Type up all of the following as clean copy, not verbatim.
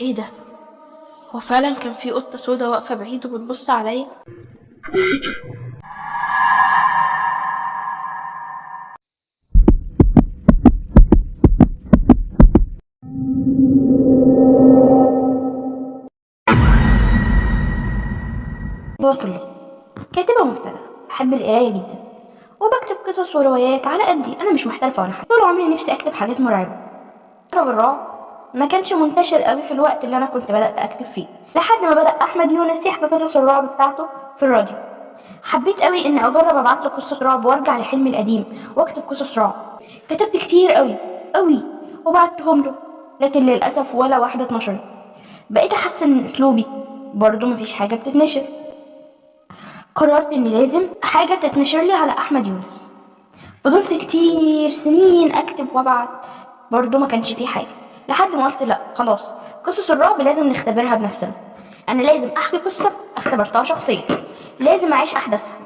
ايه ده؟ هو فعلا كان في قطة سودا واقفة بعيد وبتبص عليا. بطل كاتبة مبتدئة، بحب القراية جدا وبكتب قصص وروايات على قدي. أنا مش محترفة ولا حاجة، طول عمري نفسي أكتب حاجات مرعبة. كتب الرعب ما كانش منتشر قوي في الوقت اللي أنا كنت بدأت أكتب فيه، لحد ما بدأ أحمد يونس يحكي قصص الرعب بتاعته في الراديو. حبيت قوي إني أجرب أبعت له قصة رعب وأرجع لحلمي القديم وأكتب قصص رعب. كتبت كتير قوي قوي وبعتهم له، لكن للأسف ولا واحدة اتنشرت. بقيت أحسن من أسلوبي، برضه مفيش حاجة بتتنشر. قررت إن لازم حاجة تتنشر لي على أحمد يونس. فضلت كتير سنين أكتب وأبعت، برضه ما كانش فيه حاجة، لحد ما قلت لأ خلاص، قصص الرعب لازم نختبرها بنفسنا. أنا لازم أحكي قصة اختبرتها شخصيا، لازم أعيش أحداثها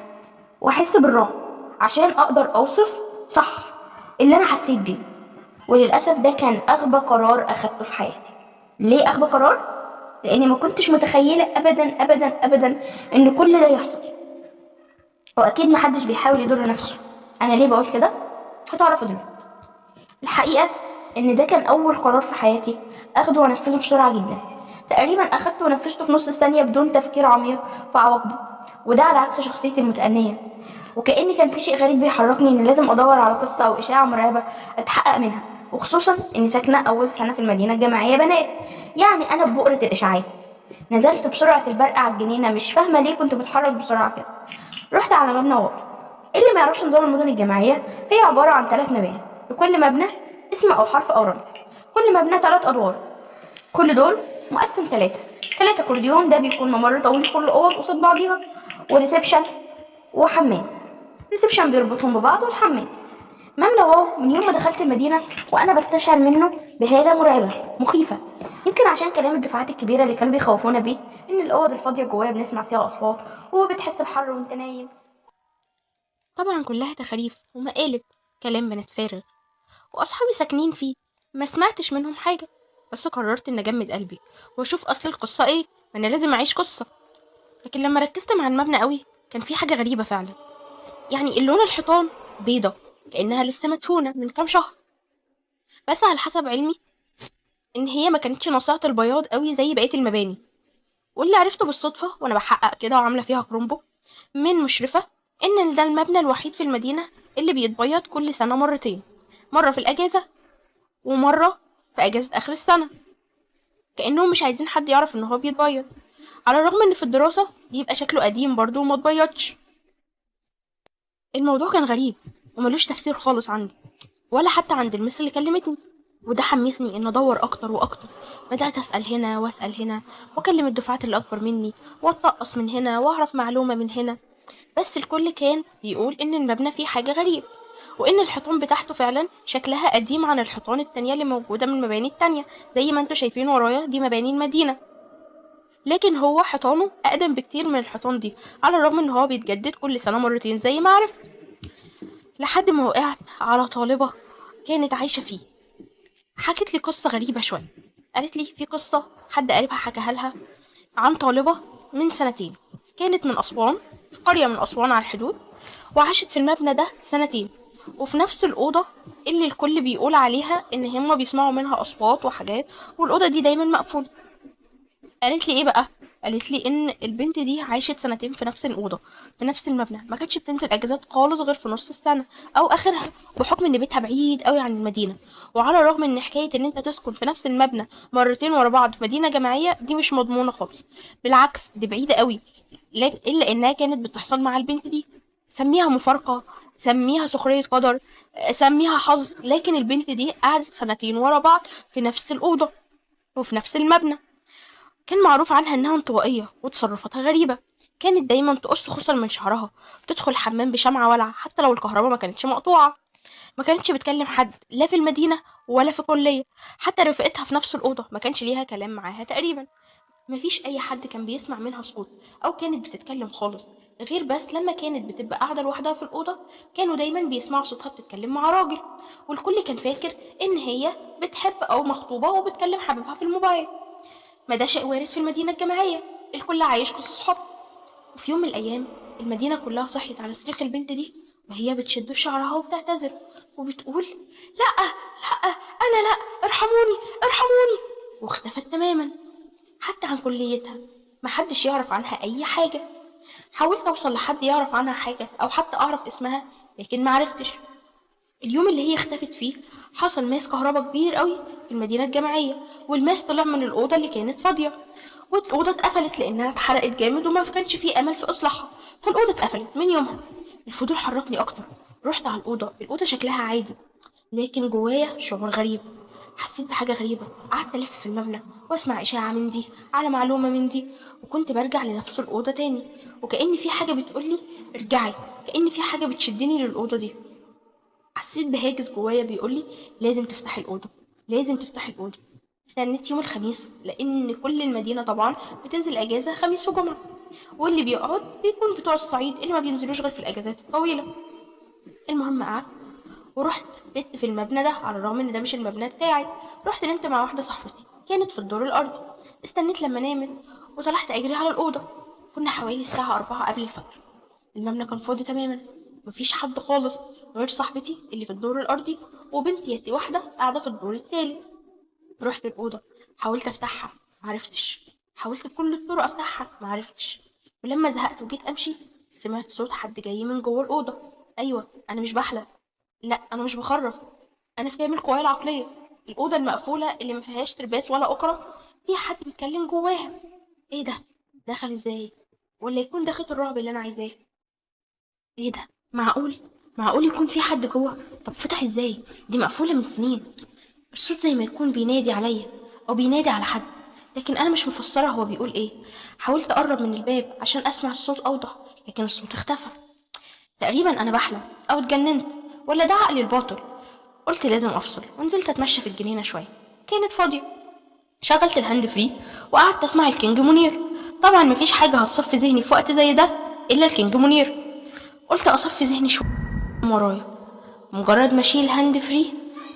وأحس بالرعب عشان أقدر أوصف صح اللي أنا حسيت بيه. وللأسف ده كان أغبى قرار أخدته في حياتي. ليه أغبى قرار؟ لأني ما كنتش متخيلة أبدا أبدا أبدا إن كل ده يحصل، وأكيد محدش بيحاول يضر نفسه. أنا ليه بقول كده؟ هتعرفوا دلوقتي. الحقيقة إن ده كان أول قرار في حياتي أخده وأنفذه بسرعة جدا. تقريبا أخدته ونفذته في نص ثانية بدون تفكير عميق في عواقبه، وده على عكس شخصيتي المتأنية. وكأني كان في شيء غريب بيحركني إن لازم أدور على قصة أو إشاعة مرعبة أتحقق منها، وخصوصا إني ساكنة أول سنة في المدينة الجامعية بنات، يعني أنا ببؤرة الإشاعات. نزلت بسرعة البرق على الجنينة، مش فاهمة ليه كنت بتحرك بسرعة كده. رحت على مبنى واو. اللي ما يعرفش نظام المدن الجامعية، هي عبارة عن 3 مباني، لكل مبنى اسم أو حرف أو رمز. كل مبنى 3 أدوار، كل دور مقسم 3 كورديون، ده بيكون ممر طويل كل أوض قصاد بعضيها، و reception وحمام. reception بيربطهم ببعض والحمام. مبنى واو من يوم ما دخلت المدينة وأنا بستشعر منه بهالة مرعبة مخيفة، يمكن عشان كلام الدفعات الكبيرة اللي كانوا بيخوفونا بيه، إن الأوض الفاضية جواها بنسمع فيها أصوات وبتحس بحر وأنت نايم. طبعا كلها تخاريف ومقالب، كلام بنات فارغ، وأصحابي ساكنين فيه ما سمعتش منهم حاجة. بس قررت إن أجمد قلبي وأشوف أصل القصة إيه، ما أنا لازم أعيش قصة. لكن لما ركزت مع المبنى قوي كان في حاجة غريبة فعلا، يعني اللون الحيطان بيضة كأنها لسه مدهونة من كام شهر، بس على حسب علمي إن هي ما كانتش ناصعة البياض قوي زي بقية المباني. واللي عرفته بالصدفة وأنا بحقق كده وعاملة فيها كرومبو من مشرفة، إن ده المبنى الوحيد في المدينة اللي بيتبيض كل سنة مرتين، مرة في الأجازة ومرة في أجازة آخر السنة، كأنهم مش عايزين حد يعرف إن هو بيتبيض، على الرغم إن في الدراسة بيبقى شكله قديم برضه وما اتبيضش. الموضوع كان غريب وملوش تفسير خالص عندي ولا حتى عند المس اللي كلمتني، وده حمسني إن أدور أكتر وأكتر. بدأت أسأل هنا وأسأل هنا، وأكلم الدفعات اللي أكبر مني، وأتطقص من هنا وأعرف معلومة من هنا، بس الكل كان بيقول إن المبنى فيه حاجة غريب، وإن الحيطان بتاعته فعلا شكلها قديم عن الحيطان التانية اللي موجودة من المباني التانية، زي ما انتوا شايفين ورايا دي مباني المدينة، لكن هو حيطانه أقدم بكتير من الحيطان دي، على الرغم إن هو بيتجدد كل سنة مرتين زي ما عرفت. لحد ما وقعت على طالبة كانت عايشة فيه، حكت لي قصة غريبة شوية. قالت لي في قصة حد قريبها حكاها لها عن طالبة من سنتين، كانت من أسوان، في قرية من أسوان على الحدود، وعاشت في المبنى ده سنتين، وفي نفس الأوضة اللي الكل بيقول عليها إن هما بيسمعوا منها أصوات وحاجات، والأوضة دي دايما مقفولة. قالت لي إيه بقى؟ قالت لي إن البنت دي عاشت سنتين في نفس الأوضة في نفس المبنى، ما كانتش بتنزل أجازات خالص غير في نص السنة أو آخرها، بحكم إن بيتها بعيد قوي عن المدينة. وعلى الرغم إن حكاية إن أنت تسكن في نفس المبنى مرتين ورا بعض في مدينة جامعية دي مش مضمونة خالص، بالعكس دي بعيدة قوي، إلا إنها كانت بتحصل مع البنت دي. سميها مفارقة، سميها سخرية قدر، سميها حظ، لكن البنت دي قعدت سنتين ورا بعض في نفس الأوضة وفي نفس المبنى. كان معروف عنها إنها انطوائية وتصرفاتها غريبة، كانت دايما تقص خصل من شعرها، تدخل الحمام بشمعة ولعة حتى لو الكهرباء ما كانتش مقطوعة، ما كانتش بتكلم حد لا في المدينة ولا في كلية، حتى رفقتها في نفس الأوضة ما كانش ليها كلام معاها تقريبا. مفيش أي حد كان بيسمع منها صوت أو كانت بتتكلم خالص، غير بس لما كانت بتبقى قاعدة لوحدها في الأوضة كانوا دايما بيسمعوا صوتها بتتكلم مع راجل، والكل كان فاكر إن هي بتحب أو مخطوبة وبتكلم حبيبها في الموبايل. ما ده شيء وارد في المدينة الجامعية، الكل عايش قصص حب. وفي يوم من الأيام المدينة كلها صحيت على صريخ البنت دي وهي بتشد في شعرها وبتعتذر وبتقول لأ لأ أنا لأ، ارحموني ارحموني، واختفت تماما حتى عن كليتها، محدش يعرف عنها أي حاجة. حاولت أوصل لحد يعرف عنها حاجة أو حتى أعرف اسمها، لكن معرفتش. اليوم اللي هي اختفت فيه حصل ماس كهرباء كبير قوي في المدينة الجامعية، والماس طلع من الأوضة اللي كانت فاضية، والأوضة اتقفلت لأنها اتحرقت جامد وما كانش فيه أمل في إصلاحها، فالأوضة اتقفلت من يومها. الفضول حركني أكتر، رحت على الأوضة. الأوضة شكلها عادي، لكن جوايا شعور غريب، حسيت بحاجة غريبة. قعدت ألف في المبنى وأسمع إشاعة من دي على معلومة من دي، وكنت برجع لنفس الأوضة تاني، وكأن في حاجة بتقولي ارجعي، كأن في حاجة بتشدني للأوضة دي. حسيت بهاجس جوايا بيقولي لازم تفتح الأوضة، لازم تفتح الأوضة. استنيت يوم الخميس، لأن كل المدينة طبعا بتنزل أجازة خميس وجمعة، واللي بيقعد بيكون بتوع الصعيد اللي ما بينزلوش غير في الأجازات الطويلة. المهم قعدت ورحت بت في المبنى ده، على الرغم ان ده مش المبنى بتاعي. رحت نمت مع واحدة صاحبتي كانت في الدور الأرضي. استنيت لما نامت وطلعت أجري على الأوضة. كنا حوالي الساعة 4 قبل الفجر. المبنى كان فاضي تماما، مفيش حد خالص غير صاحبتي اللي في الدور الأرضي وبنت يتي واحدة قاعدة في الدور التالي. رحت الأوضة، حاولت أفتحها معرفتش، حاولت بكل الطرق أفتحها معرفتش. ولما زهقت وجيت أمشي سمعت صوت حد جاي من جوه الأوضة. أيوة أنا مش بحلم، لا أنا مش بخرف، أنا في كامل قوايا العقلية. الأوضة المقفولة اللي ما فيهاش ترباس ولا أقرة في حد بيتكلم جواها. إيه ده؟ دخل إزاي؟ ولا يكون ده خيط الرعب اللي أنا عايزاه؟ إيه ده؟ معقول؟ معقول يكون في حد جوه؟ طب فتح إزاي؟ دي مقفولة من سنين. الصوت زي ما يكون بينادي عليا أو بينادي على حد، لكن أنا مش مفسرة هو بيقول إيه. حاولت أقرب من الباب عشان أسمع الصوت أوضح، لكن الصوت اختفى. تقريبا أنا بحلم أو اتجننت، ولا ده عقلي الباطل. قلت لازم أفصل، ونزلت أتمشى في الجنينة شوية، كانت فاضية. شغلت ال hand free وقعدت أسمع الكينج منير. طبعا مفيش حاجة هتصفي ذهني في وقت زي ده إلا الكينج منير. قلت أصفي ذهني شوية ورايا. مجرد ما أشيل hand free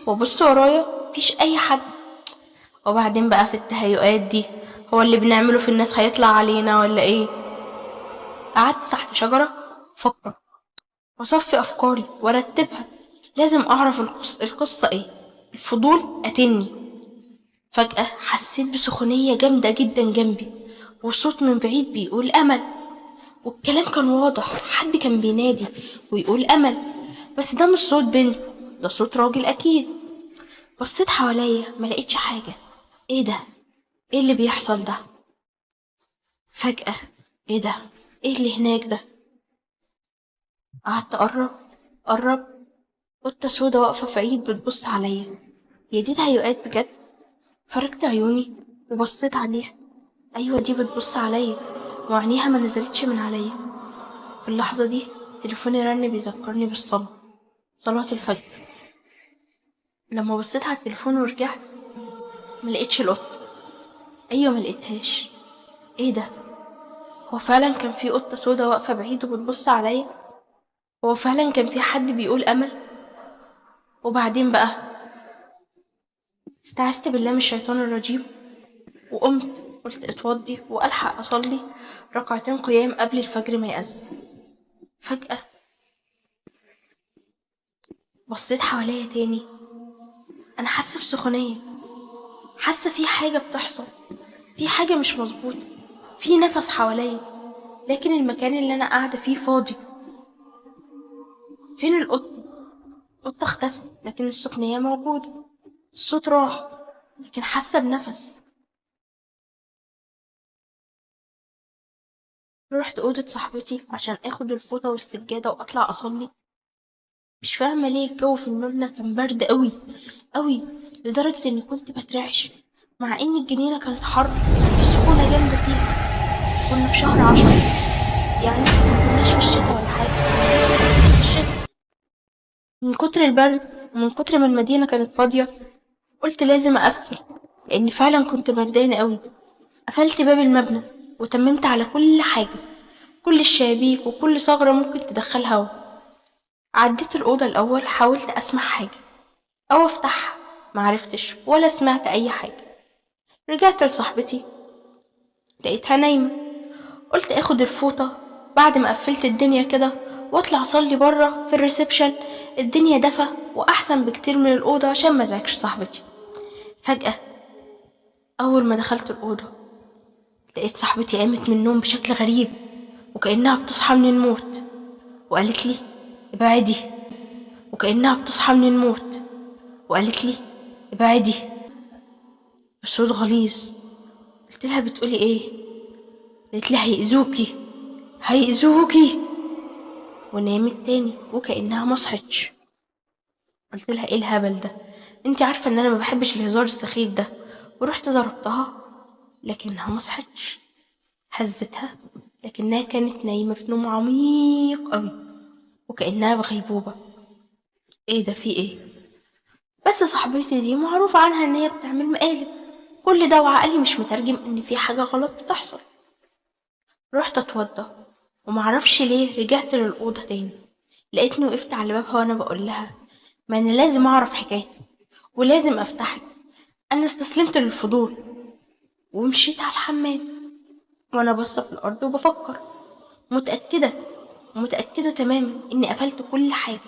وأبص ورايا مفيش أي حد. وبعدين بقى في التهيؤات دي، هو اللي بنعمله في الناس هيطلع علينا ولا إيه؟ قعدت تحت شجرة أفكر وأصفي أفكاري وأرتبها. لازم أعرف القصة إيه. الفضول قتلني. فجأة حسيت بسخونية جامدة جدا جنبي، وصوت من بعيد بيقول أمل، والكلام كان واضح، حد كان بينادي ويقول أمل، بس ده مش صوت بنت، ده صوت راجل أكيد. بصيت حواليا ما لقيتش حاجة. إيه ده؟ إيه اللي بيحصل ده؟ فجأة إيه ده؟ إيه اللي هناك ده؟ قعدت أقرب أقرب، قطة سودة واقفة في عيد بتبص عليا. هي دي تهيؤات بجد؟ فركت عيوني وبصيت عليها. أيوة دي بتبص عليا وعينيها ما نزلتش من عليا. في اللحظة دي تليفوني رن بيذكرني بالصلاة، صلاة الفجر. لما بصيت على التليفون ورجعت ما لقيتش القطة. أيوة ما لقيتهاش. إيه ده؟ هو فعلا كان في قطة سودة واقفة بعيد وبتبص عليا؟ هو فعلا كان في حد بيقول أمل؟ وبعدين بقى استعذت بالله من الشيطان الرجيم وقمت قلت اتوضي والحق اصلي ركعتين قيام قبل الفجر ما يأذن. فجأة بصيت حواليا تاني، انا حاسة بسخونية، حاسة في حاجة بتحصل، في حاجة مش مظبوطة، في نفس حواليا، لكن المكان اللي انا قاعدة فيه فاضي. فين القطة؟ القطة اختفت، لكن السخونية موجودة. الصوت راح، لكن حاسة بنفس. رحت أوضة صاحبتي عشان اخد الفوطة والسجادة واطلع اصلي. مش فاهمة ليه الجو في المبنى كان برد قوي قوي لدرجة اني كنت بترعش، مع ان الجنينة كانت حر، في سخونة جامدة فيها. كنا في شهر 10، يعني ما كناش في الشتاء ولا حاجة، في الشتاء. من كتر البرد ومن كتر ما المدينة كانت فاضية قلت لازم أقفل، لأن فعلا كنت بردانة قوي. قفلت باب المبنى وتممت على كل حاجة، كل الشبابيك وكل ثغرة ممكن تدخل هوا. عديت الأوضة الأول، حاولت أسمع حاجة أو أفتحها، معرفتش ولا سمعت أي حاجة. رجعت لصاحبتي لقيتها نايمة. قلت اخد الفوطة بعد ما قفلت الدنيا كده واطلع اصلي بره في ال reception، الدنيا دفا واحسن بكتير من الأوضة عشان ما ازعجش صاحبتي. فجأة اول ما دخلت الأوضة لقيت صاحبتي قامت من النوم بشكل غريب وكأنها بتصحى من الموت، وقالت لي ابعدي، وكأنها بتصحى من الموت، وقالت لي ابعدي بصوت غليظ. قلت لها بتقولي ايه؟ قالت لي هيأذوكي هيأذوكي، ونامت تاني وكأنها ما صحتش. قلت لها ايه الهبل ده، انت عارفة ان انا ما بحبش الهزار السخيف ده، ورحت ضربتها لكنها ما صحتش. هزتها لكنها كانت نايمة في نوم عميق قوي وكأنها بغيبوبة. ايه ده، في ايه؟ بس صاحبتي دي معروف عنها ان هي بتعمل مقالب، كل ده وعقلي مش مترجم ان في حاجة غلط بتحصل. رحت اتوضى ومعرفش ليه رجعت للأوضة تاني، لقيتني وقفت على بابها وانا بقول لها ما انا لازم اعرف حكايتك ولازم افتحك. انا استسلمت للفضول ومشيت على الحمام وانا باصة في الارض وبفكر، متأكدة تماما اني قفلت كل حاجة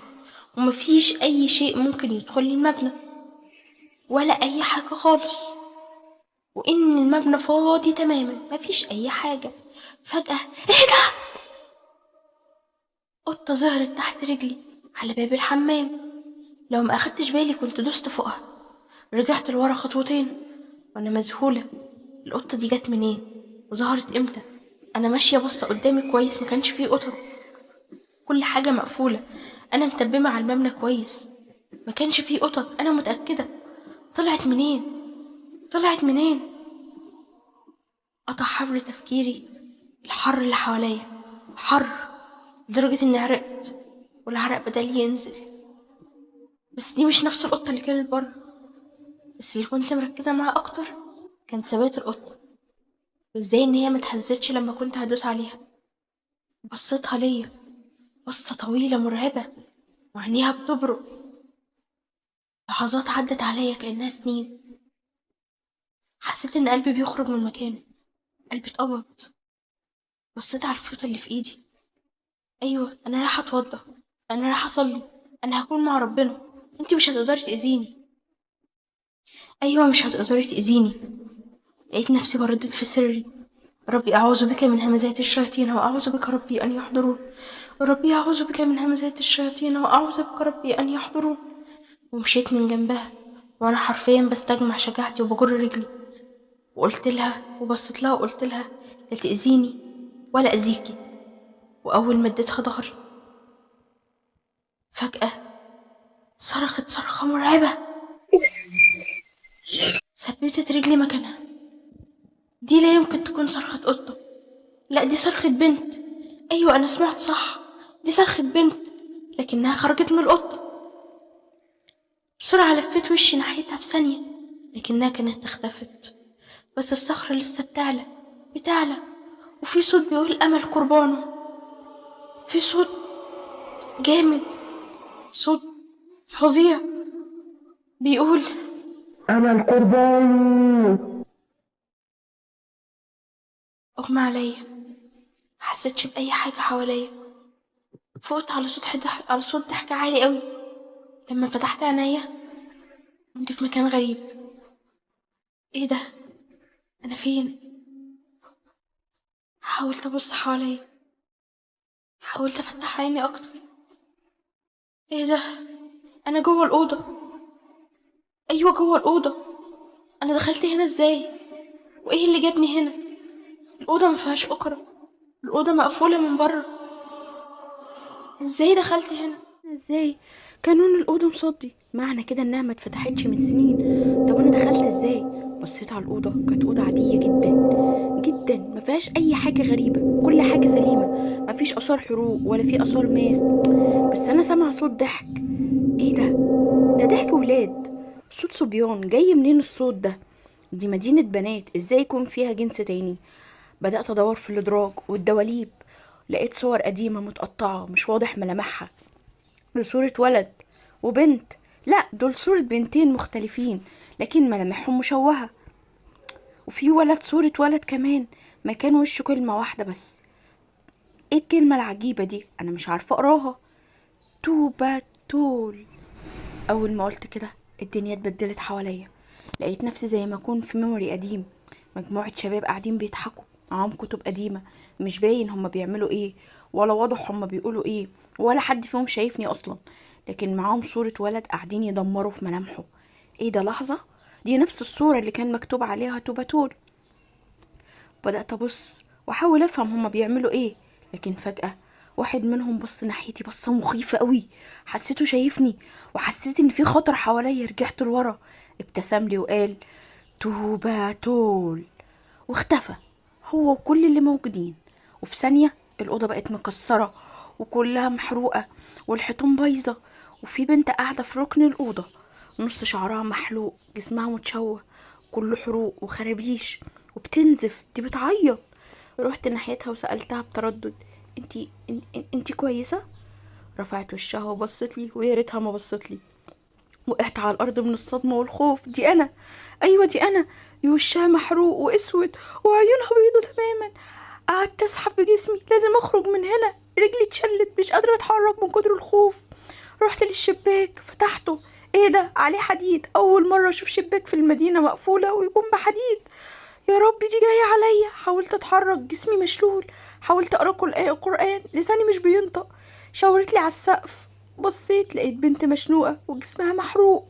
ومفيش اي شيء ممكن يدخل المبنى ولا اي حاجة خالص، وان المبنى فاضي تماما مفيش اي حاجة. فجأة ايه ده؟ قطة ظهرت تحت رجلي على باب الحمام، لو ما اخدتش بالي كنت دوست فوقها. رجعت لورا خطوتين وانا مذهولة، القطة دي جت منين وظهرت امتى؟ انا ماشية بصة قدامي كويس ما كانش فيه قطط، كل حاجة مقفولة، انا متبمة على المبنى كويس، ما كانش فيه قطط، انا متأكدة. طلعت منين؟ طلعت منين؟ قطع حبل تفكيري الحر اللي حواليا، حر لدرجة اني عرقت والعرق بدل ينزل. بس دي مش نفس القطة اللي كانت بره، بس اللي كنت مركزة معاه اكتر كان ثبات القطة وازاي ان هي متهزتش لما كنت هدوس عليها. بصيتها ليا بصة طويلة مرعبة وعينيها بتبرق. لحظات عدت عليا كأنها سنين. حسيت ان قلبي بيخرج من مكانه، قلبي اتقبض. بصيت على الفوطة اللي في ايدي، ايوه انا رايحة اتوضى، انا رايحة اصلي، انا هكون مع ربنا، انتي مش هتقدري تأذيني، ايوه مش هتقدري تأذيني. لقيت نفسي بردد في سري، ربي اعوذ بك من همزات الشياطين واعوذ بك ربي ان يحضرون، ربي اعوذ بك من همزات الشياطين واعوذ بك ربي ان يحضرون. ومشيت من جنبها وانا حرفيا بستجمع شجاعتي وبجر رجلي، وقلت لها وبصيت لها وقلت لها لا تأذيني ولا أذيكي. وأول ما اديتها ظهري فجأة صرخت صرخة مرعبة ثبتت رجلي مكانها. دي لا يمكن تكون صرخة قطة، لا دي صرخة بنت، أيوة أنا سمعت صح، دي صرخة بنت لكنها خرجت من القطة. بسرعة لفيت وشي ناحيتها في ثانية لكنها كانت اختفت، بس الصخرة لسه بتعلى بتعلى، وفي صوت بيقول أمل قربانه، في صوت جامد، صوت فظيع بيقول أمل قربان. أغمى عليا، محسيتش بأي حاجة حواليا. فقت على صوت على صوت ضحك عالي قوي. لما فتحت عينيا كنت في مكان غريب. ايه ده؟ انا فين؟ حاولت ابص حواليا، حاولت افتح عيني اكتر. ايه ده؟ انا جوه الاوضه. ايوه جوه الاوضه. انا دخلت هنا ازاي؟ وايه اللي جابني هنا؟ الاوضه ما فيهاش اكره، الاوضه مقفوله من بره. ازاي دخلت هنا؟ ازاي؟ كانون الاوضه مصدي، معنى كده انها ما اتفتحتش من سنين. طب انا دخلت ازاي؟ بصيت على الاوضه، كانت اوضه عاديه جدا جدا، ما فيهاش اي حاجه غريبه، كل حاجه سليمه، ما فيش اثار حروق ولا في اثار ماس. بس انا سامعه صوت ضحك. ايه ده؟ ده ضحك ولاد، صوت صبيان. جاي منين الصوت ده؟ دي مدينه بنات، ازاي يكون فيها جنس تاني؟ بدات ادور في الادراج والدواليب، لقيت صور قديمه متقطعه مش واضح ملامحها، بصورة ولد وبنت، لا دول صورة بنتين مختلفين لكن ملامحهم مشوهة. وفي ولد، صورة ولد كمان مكان وشه كلمة واحدة بس. ايه الكلمة العجيبة دي؟ انا مش عارفة اقراها. توباتول. اول ما قلت كده الدنيا اتبدلت حواليا، لقيت نفسي زي ما اكون في memory قديم، مجموعة شباب قاعدين بيضحكوا معاهم كتب قديمة، مش باين هما بيعملوا ايه ولا واضح هما بيقولوا ايه ولا حد فيهم شايفني اصلا، لكن معاهم صورة ولد قاعدين يدمروا في ملامحه. ايه ده؟ لحظة، دي نفس الصورة اللي كان مكتوب عليها توباتول. بدأت ابص واحاول افهم هما بيعملوا ايه، لكن فجأة واحد منهم بص ناحيتي بصة مخيفة قوي، حسيته شايفني وحسيت ان في خطر حواليا. رجعت لورا، ابتسم لي وقال توباتول، واختفى هو وكل اللي موجودين. وفي ثانية الأوضة بقت مكسرة وكلها محروقة والحيطان بايظة، وفي بنت قاعدة في ركن الأوضة، نص شعرها محلوق، جسمها متشوه، كله حروق وخرابيش وبتنزف، دي بتعيط. رحت ناحيتها وسألتها بتردد، انتي كويسة؟ رفعت وشها وبصت لي، ويا ريتها ما بصت لي. وقعت على الارض من الصدمة والخوف. دي انا، ايوه دي انا، دي وشها محروق واسود وعيونها بيضة تماما. قعدت اسحب بجسمي، لازم اخرج من هنا، رجلي اتشلت، مش قادرة اتحرك من كتر الخوف. رحت للشباك فتحته، ايه ده؟ عليه حديد. اول مرة اشوف شباك في المدينة مقفولة ويكون بحديد. يا رب دي جاية عليا. حاولت اتحرك، جسمي مشلول، حاولت اقرا قرآن، لساني مش بينطق. شاورت لي على السقف، بصيت لقيت بنت مشنوقه وجسمها محروق.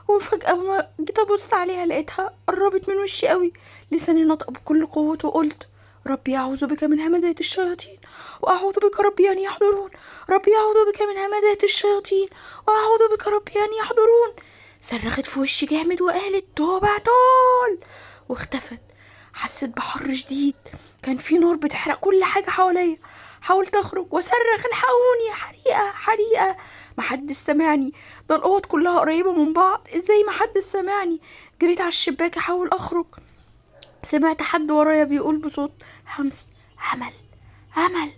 وفجأة ما جيت ابص عليها لقيتها قربت من وشي قوي، لساني نطق بكل قوته وقلت ربي اعوذ بك من همزات الشياطين واعوذ بك ربي ان يحضرون، ربي اعوذ بك من همزات الشياطين واعوذ بك ربي ان يحضرون. صرخت في وشي جامد وقالت توباتول، واختفت. حسيت بحر شديد، كان في نار بتحرق كل حاجة حواليا. حاولت اخرج واصرخ الحقوني، حريقة حريقة، محدش سمعني. ده الاوض كلها قريبة من بعض، ازاي محدش سمعني؟ جريت على الشباك احاول اخرج، سمعت حد ورايا بيقول بصوت همس امل امل.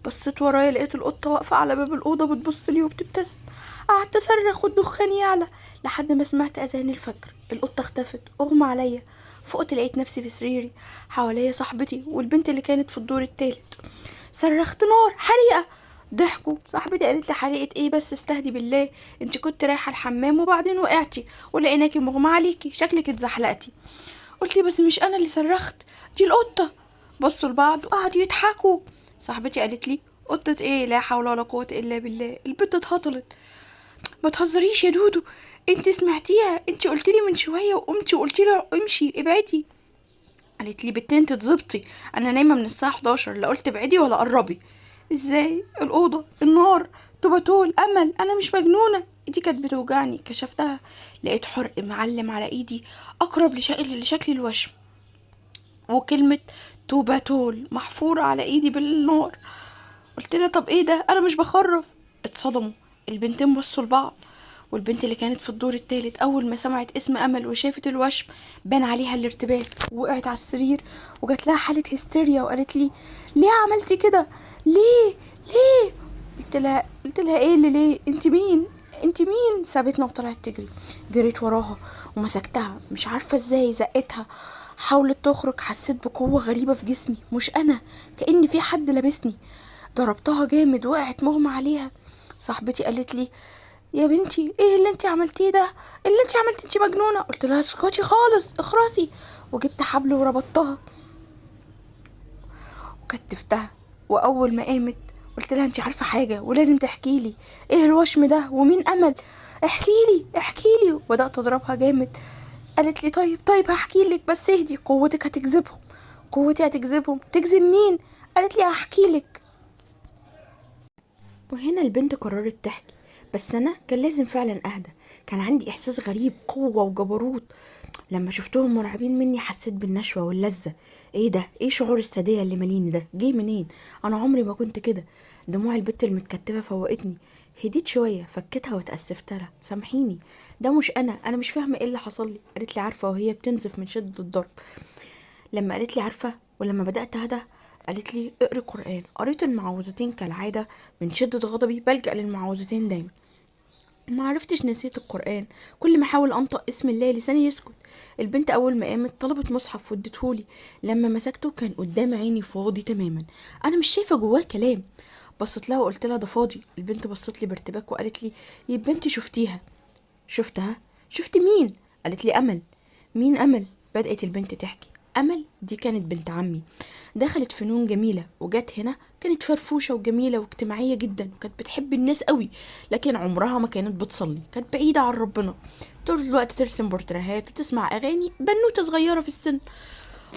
بصيت ورايا لقيت القطة واقفة على باب الأوضة بتبص لي وبتبتسم. قعدت اصرخ والدخان يعلى لحد ما سمعت اذان الفجر. القطة اختفت، اغمى عليا. فقت لقيت نفسي في سريري، حواليا صاحبتي والبنت اللي كانت في الدور التالت. صرخت نار حريقة، ضحكوا. صاحبتي قالت لي حريقة ايه بس، استهدي بالله، انت كنت رايحة الحمام وبعدين وقعتي ولقيناكي مغمى عليكي، شكلك اتزحلقتي. قلت بس مش انا اللي صرخت، دي القطة. بصوا لبعض وقعدوا يضحكوا. صاحبتي قالت لي قطة ايه، لا حول ولا قوة الا بالله، البت اتهطلت. ما تهزريش يا دودو، انت سمعتيها، انت قلتي لي من شوية وقمتي وقلتي لي امشي ابعدي. قالت لي بنت انت تظبطي، انا نايمة من الساعة 11، لا قلت ابعدي ولا قربي. ازاي؟ الاوضة، النار، توباتول، امل، انا مش مجنونة. ايدي كانت بتوجعني، كشفتها لقيت حرق معلم على ايدي اقرب لشكل الوشم، وكلمه توباتول محفورة على ايدي بالنار. قلت لها طب ايه ده، انا مش بخرف. اتصدموا البنتين، بصوا لبعض، والبنت اللي كانت في الدور الثالث اول ما سمعت اسم امل وشافت الوشم بان عليها الارتباك، وقعت على السرير وجات لها حاله هستيريا وقالت لي ليه عملتي كده، ليه ليه؟ قلت لها ايه اللي ليه، انت مين انت مين؟ سابتنا وطلعت تجري. جريت وراها ومسكتها، مش عارفه ازاي زقتها، حاولت تخرج. حسيت بقوة غريبة في جسمي، مش انا، كأن في حد لابسني. ضربتها جامد، وقعت مغمى عليها. صاحبتي قالت لي يا بنتي ايه اللي انت عملتيه ده، اللي انت عملتي، انت مجنونة. قلت لها اسكتي خالص، اخرسي. وجبت حبل وربطتها وكتفتها. واول ما قامت قلت لها انت عارفه حاجة ولازم تحكي لي، ايه الوشم ده ومين امل، احكي لي احكي لي. وبدات اضربها جامد. قالت لي طيب هحكي لك، بس اهدي، قوتك هتجذبهم. قوتي هتجذبهم؟ تجذب مين؟ قالت لي هحكي لك. وهنا البنت قررت تحكي، بس انا كان لازم فعلا اهدى. كان عندي احساس غريب، قوة وجبروت. لما شفتهم مرعبين مني حسيت بالنشوه واللذه. ايه ده؟ ايه شعور الساديه اللي ماليني ده؟ جه منين؟ انا عمري ما كنت كده. دموع البت المتكتفه فوقتني، هديت شوية، فكتها واتاسفت لها، سامحيني ده مش انا مش فاهمه ايه اللي حصل لي. قالت لي عارفه، وهي بتنزف من شده الضرب. لما قالت لي عارفه ولما بدات اهدى قالت لي اقري قران. قريت المعوذتين كالعادة، من شده غضبي بلجأ للمعوذتين دايما. ما عرفتش، نسيت القرآن، كل ما احاول انطق اسم الله لساني يسكت. البنت اول ما قامت طلبت مصحف واديتهولي، لما مسكته كان قدام عيني فاضي تماما، انا مش شايفه جواه كلام. بصيت لها وقلت لها ده فاضي. البنت بصت لي بارتباك وقالت لي يبقى انت شفتيها. شفتها؟ شفت مين؟ قالت لي امل. مين امل؟ بدأت البنت تحكي. امل دي كانت بنت عمي، دخلت فنون جميلة وجت هنا، كانت فرفوشة وجميلة واجتماعية جدا، وكانت بتحب الناس قوي، لكن عمرها ما كانت بتصلي، كانت بعيدة عن ربنا، طول الوقت ترسم بورتريهات وتسمع أغاني، بنوتة صغيرة في السن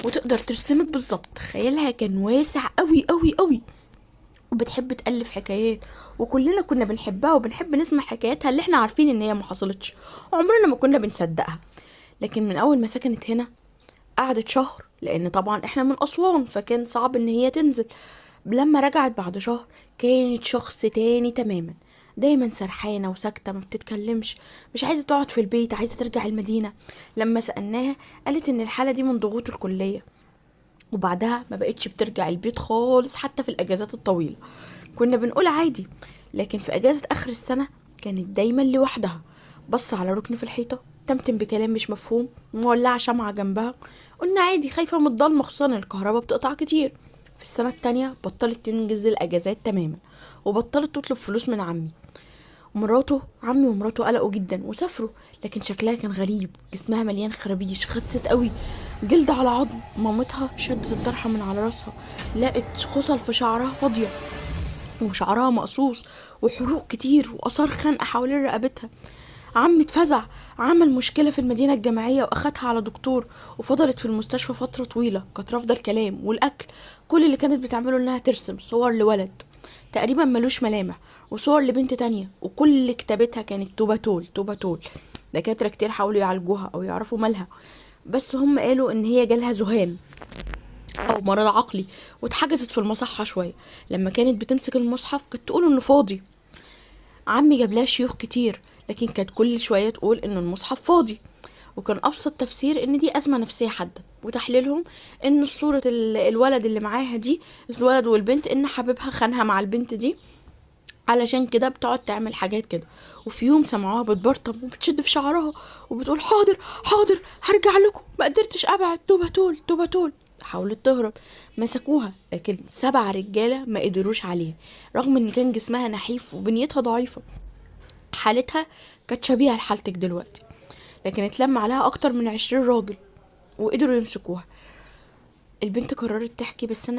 وتقدر ترسمك بالظبط، خيالها كان واسع قوي قوي قوي، وبتحب تألف حكايات، وكلنا كنا بنحبها وبنحب نسمع حكاياتها اللي احنا عارفين ان هي ما حصلتش، عمرنا ما كنا بنصدقها. لكن من اول ما سكنت هنا قعدت شهر، لان طبعا احنا من اسوان فكان صعب ان هي تنزل. لما رجعت بعد شهر كانت شخص تاني تماما، دايما سرحانه وساكته، ما بتتكلمش، مش عايزه تقعد في البيت، عايزه ترجع المدينة. لما سالناها قالت ان الحالة دي من ضغوط الكلية، وبعدها ما بقتش بترجع البيت خالص حتى في الاجازات الطويلة. كنا بنقول عادي، لكن في اجازه اخر السنة كانت دايما لوحدها، بص على ركن في الحيطة، تمتم بكلام مش مفهوم، مولعه شمعة جنبها. قلنا عادي، خايفة من الضلمة، خصوصا الكهرباء بتقطع كتير. في السنة التانية بطلت تنجز الاجازات تماما، وبطلت تطلب فلوس من عمي. مراته، عمي ومراته قلقوا جدا وسافروا، لكن شكلها كان غريب، جسمها مليان خرابيش، خست قوي، جلد على عظم. مامتها شدت الطرحة من على راسها، لقت خصل في شعرها فاضية، وشعرها مقصوص، وحروق كتير، واثار خنقه حوالين رقبتها. عمي اتفزع، عمل مشكلة في المدينة الجامعية واخدها على دكتور، وفضلت في المستشفى فترة طويلة. كانت رافضه الكلام والاكل، كل اللي كانت بتعمله انها ترسم صور لولد تقريبا ملوش ملامح، وصور لبنت تانية، وكل كتابتها كانت توباتول توباتول. دكاترة كتير حاولوا يعالجوها او يعرفوا مالها، بس هم قالوا ان هي جالها ذهان او مرض عقلي، واتحجزت في المصحه شوية. لما كانت بتمسك المصحف كانت تقول انه فاضي. عمي جاب لها شيوخ كتير، لكن كانت كل شوية تقول ان المصحف فاضي، وكان ابسط تفسير ان دي ازمة نفسية حادة، وتحليلهم ان صوره الولد اللي معاها دي، الولد والبنت، ان حبيبها خانها مع البنت دي، علشان كده بتقعد تعمل حاجات كده. وفي يوم سمعوها بتبرطم وبتشد في شعرها وبتقول حاضر حاضر هرجع لكم، ما قدرتش ابعد، توباتول توباتول. حاولت تهرب، مسكوها، لكن 7 رجاله ما قدروش عليها، رغم ان كان جسمها نحيف وبنيتها ضعيفة. حالتها كانت شبيهه لحالتك دلوقتي، لكن اتلم عليها اكتر من 20 راجل وقدروا يمسكوها. البنت قررت تحكي، بس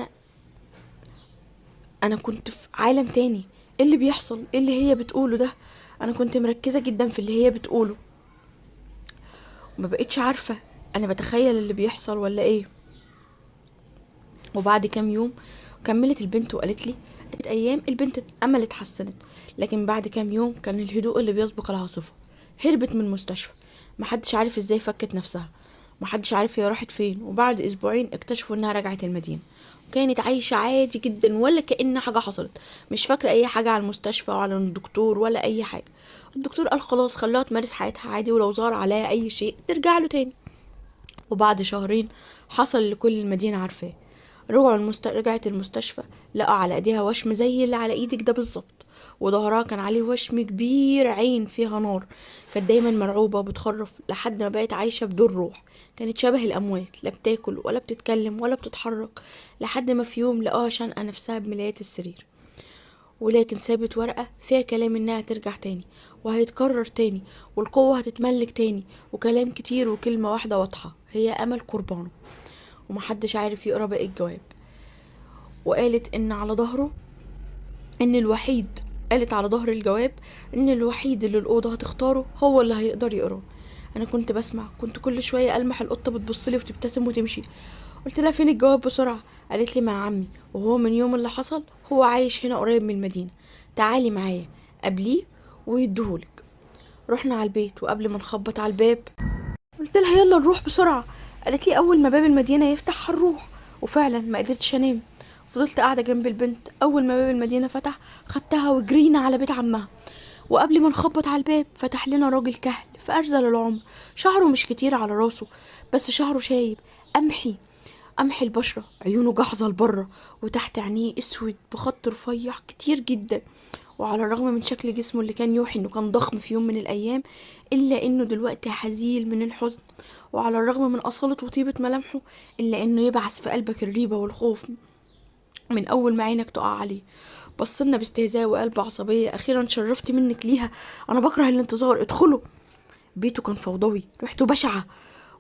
انا كنت في عالم تاني. ايه اللي بيحصل؟ ايه اللي هي بتقوله ده؟ انا كنت مركزه جدا في اللي هي بتقوله، وما بقتش عارفه انا بتخيل اللي بيحصل ولا ايه. وبعد كام يوم كملت البنت وقالت لي ايام البنت امل اتحسنت، لكن بعد كام يوم كان الهدوء اللي بيسبق العاصفة. هربت من المستشفى، محدش عارف ازاي فكت نفسها، محدش عارف هي راحت فين. وبعد اسبوعين اكتشفوا انها رجعت المدينة، وكانت عايشه عادي جدا ولا كأن حاجة حصلت، مش فاكره اي حاجة على المستشفى وعلى الدكتور ولا اي حاجة. الدكتور قال خلاص خلوها تمارس حياتها عادي، ولو ظهر عليها اي شيء ترجع له تاني. وبعد شهرين حصل اللي كل المدينة عارفاه. رجعت المستشفى، لقوا على ايديها وشم زي اللي على ايدك ده بالظبط، وظهرها كان عليه وشم كبير عين فيها نار. كانت دايما مرعوبة وبتخرف لحد ما بقت عايشة بدون روح، كانت شبه الأموات، لا بتاكل ولا بتتكلم ولا بتتحرك، لحد ما في يوم لقوها شنقة نفسها بملايات السرير. ولكن سابت ورقة فيها كلام انها ترجع تاني وهيتكرر تاني والقوة هتتملك تاني، وكلام كتير وكلمة واحدة واضحة هي أمل قربانه، ومحدش عارف يقرا باقي الجواب. وقالت ان على ظهره ان الوحيد، قالت على ظهر الجواب ان الوحيد اللي الأوضة هتختاره هو اللي هيقدر يقراه. انا كنت بسمع، كنت كل شوية ألمح القطة بتبصلي وتبتسم وتمشي. قلت لها فين الجواب بسرعة؟ قالت لي مع عمي، وهو من يوم اللي حصل هو عايش هنا قريب من المدينة، تعالي معايا قبليه ويديهولك. رحنا على البيت، وقبل ما نخبط على الباب قلت لها يلا نروح بسرعة. قالت لي اول ما باب المدينة يفتح هنروح، وفعلا ما قدرتش انام، فضلت قاعدة جنب البنت. اول ما باب المدينة فتح خدتها وجرينا على بيت عمها، وقبل ما نخبط على الباب فتح لنا راجل كهل في ارذل العمر، شعره مش كتير على راسه بس شعره شايب قمحي قمحي البشرة، عيونه جحظه لبره وتحت عينيه اسود بخط رفيع كتير جدا، وعلى الرغم من شكل جسمه اللي كان يوحي انه كان ضخم في يوم من الايام، الا انه دلوقتي حزين من الحزن. وعلى الرغم من اصالة وطيبة ملامحه، الا انه يبعث في قلبك الريبة والخوف من اول ما عينك تقع عليه. بصلنا باستهزاء وقال بعصبية: اخيرا شرفت منك ليها، انا بكره الانتظار، ادخلوا. بيته كان فوضوي، ريحته بشعة،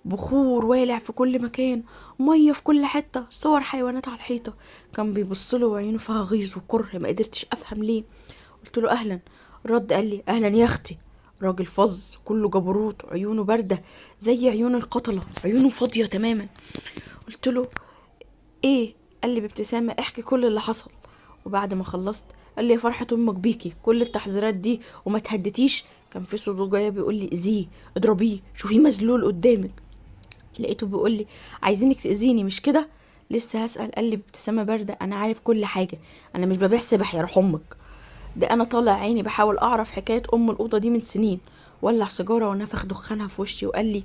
بخور والع في كل مكان، مية في كل حتة، صور حيوانات على الحيطة. كان بيبص له وعينه فيها غيظ وكره، ما قدرتش افهم ليه. قلت له: اهلا. رد قال لي: اهلا يا اختي. راجل فظ، كله جبروت، عيونه باردة زي عيون القتلة، عيونه فاضية تماما. قلت له: ايه؟ قال لي بابتسامة: احكي كل اللي حصل. وبعد ما خلصت قال لي: يا فرحه امك بيكي، كل التحذيرات دي وما تهدتيش. كان في صوت جاية بيقول لي: اذيه، اضربيه، شوفيه مذلول قدامك. لقيته بيقول لي: عايزينك تاذيني مش كده؟ لسه هسال قال لي بابتسامة باردة: انا عارف كل حاجة، انا مش ببيع سبح يا روح امك، ده انا طالع عيني بحاول اعرف حكاية ام الاوضة دي من سنين. ولع سيجارة ونفخ دخانها في وشي وقال لي: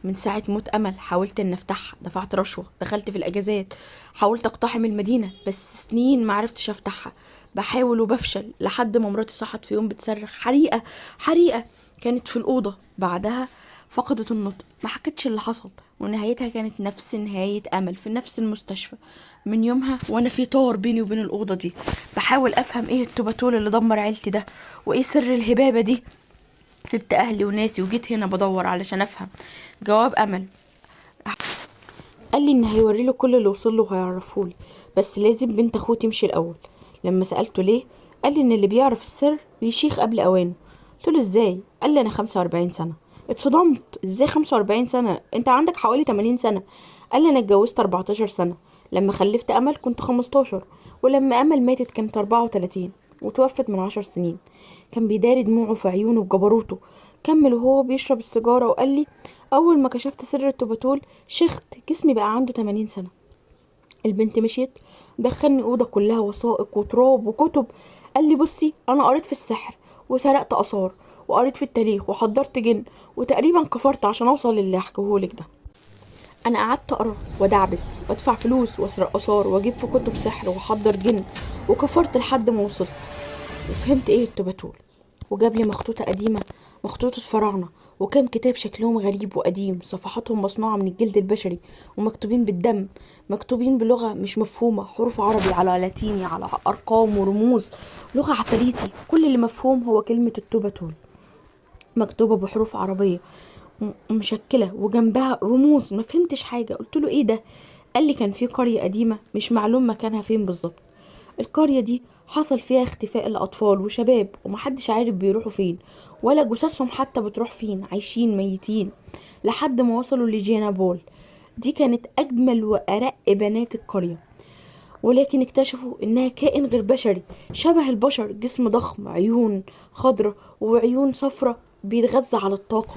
من ساعة موت أمل حاولت إن أفتحها، دفعت رشوة، دخلت في الأجازات، حاولت أقتحم المدينة، بس سنين معرفتش أفتحها، بحاول وبفشل، لحد ما مراتي صحت في يوم بتصرخ: حريقة حريقة. كانت في الأوضة. بعدها فقدت النطق، ما حكتش اللي حصل، ونهايتها كانت نفس نهاية أمل في نفس المستشفى. من يومها وأنا في طار بيني وبين الأوضة دي، بحاول أفهم إيه التوباتول اللي دمر عيلتي ده، وإيه سر الهبابة دي. سبت أهلي وناسي وجيت هنا بدور علشان أفهم. جواب أمل قال لي إن هيوري له كل اللي وصل له وهيعرفه لي، بس لازم بنت أخوه تمشي الأول. لما سألته ليه قال لي إن اللي بيعرف السر بيشيخ قبل أوانه. قلت له إزاي؟ قال لي أنا 45 سنة. اتصدمت، إزاي 45 سنة؟ أنت عندك حوالي 80 سنة. قال لي أنا اتجوزت 14 سنة، لما خلفت أمل كنت 15، ولما أمل ماتت كانت 34، وتوفت من 10 سنين. كان بيداري دموعه في عيونه بجبروته. كمل وهو بيشرب السيجارة وقال لي: أول ما كشفت سر التوباتول شخت، جسمي بقى عنده 80 سنة. البنت مشيت، دخلني أوضة كلها وثائق وتراب وكتب. قال لي: بصي، أنا قريت في السحر وسرقت آثار وقريت في التاريخ وحضرت جن، وتقريبا كفرت عشان أوصل للي هحكيهولك ده. أنا قعدت أقرأ ودعبس وأدفع فلوس وأسرق آثار وأجيب في كتب سحر وأحضر جن، وكفرت لحد ما وصلت وفهمت ايه التوباتول. وجاب لي مخطوطة قديمة، مخطوطة فراعنة، وكام كتاب شكلهم غريب وقديم، صفحاتهم مصنوعة من الجلد البشري ومكتوبين بالدم، مكتوبين بلغة مش مفهومة، حروف عربي على لاتيني على أرقام ورموز، لغة عفاريتي. كل اللي مفهوم هو كلمة التوباتول مكتوبة بحروف عربية مشكلة وجنبها رموز. ما فهمتش حاجة. قلت له: ايه ده؟ قال لي: كان في قرية قديمة مش معلوم مكانها فين بالظبط. القرية دي حصل فيها اختفاء الأطفال وشباب، ومحدش عارف بيروحوا فين ولا جثثهم حتى بتروح فين، عايشين ميتين، لحد ما وصلوا لجينابول. دي كانت أجمل وأرق بنات القرية، ولكن اكتشفوا إنها كائن غير بشري، شبه البشر، جسم ضخم، عيون خضرة وعيون صفرة، بيتغذى على الطاقة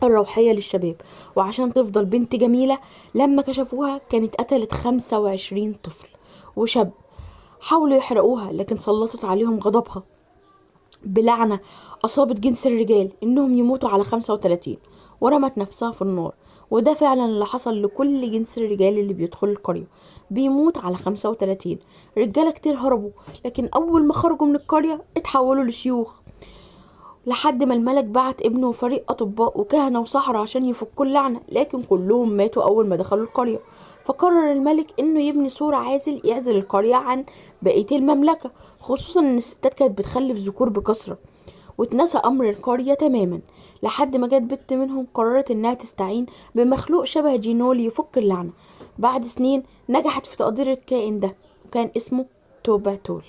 الروحية للشباب. وعشان تفضل بنت جميلة لما كشفوها كانت قتلت 25 طفل وشاب. حاولوا يحرقوها لكن سلطت عليهم غضبها بلعنة أصابت جنس الرجال إنهم يموتوا على 35، ورمت نفسها في النار. وده فعلا اللي حصل لكل جنس الرجال اللي بيدخل القرية، بيموت على 35. رجالة كتير هربوا، لكن أول ما خرجوا من القرية اتحولوا لشيوخ، لحد ما الملك بعت ابنه وفريق أطباء وكهنة وسحرة عشان يفكوا اللعنة، لكن كلهم ماتوا أول ما دخلوا القرية. فقرر الملك إنه يبني سور عازل يعزل القرية عن بقية المملكة، خصوصا إن الستات كانت بتخلف ذكور بكثرة. واتنسى أمر القرية تماما، لحد ما جت بنت منهم قررت إنها تستعين بمخلوق شبه جينول يفك اللعنة. بعد سنين نجحت في تقدير الكائن ده، وكان اسمه توباتول.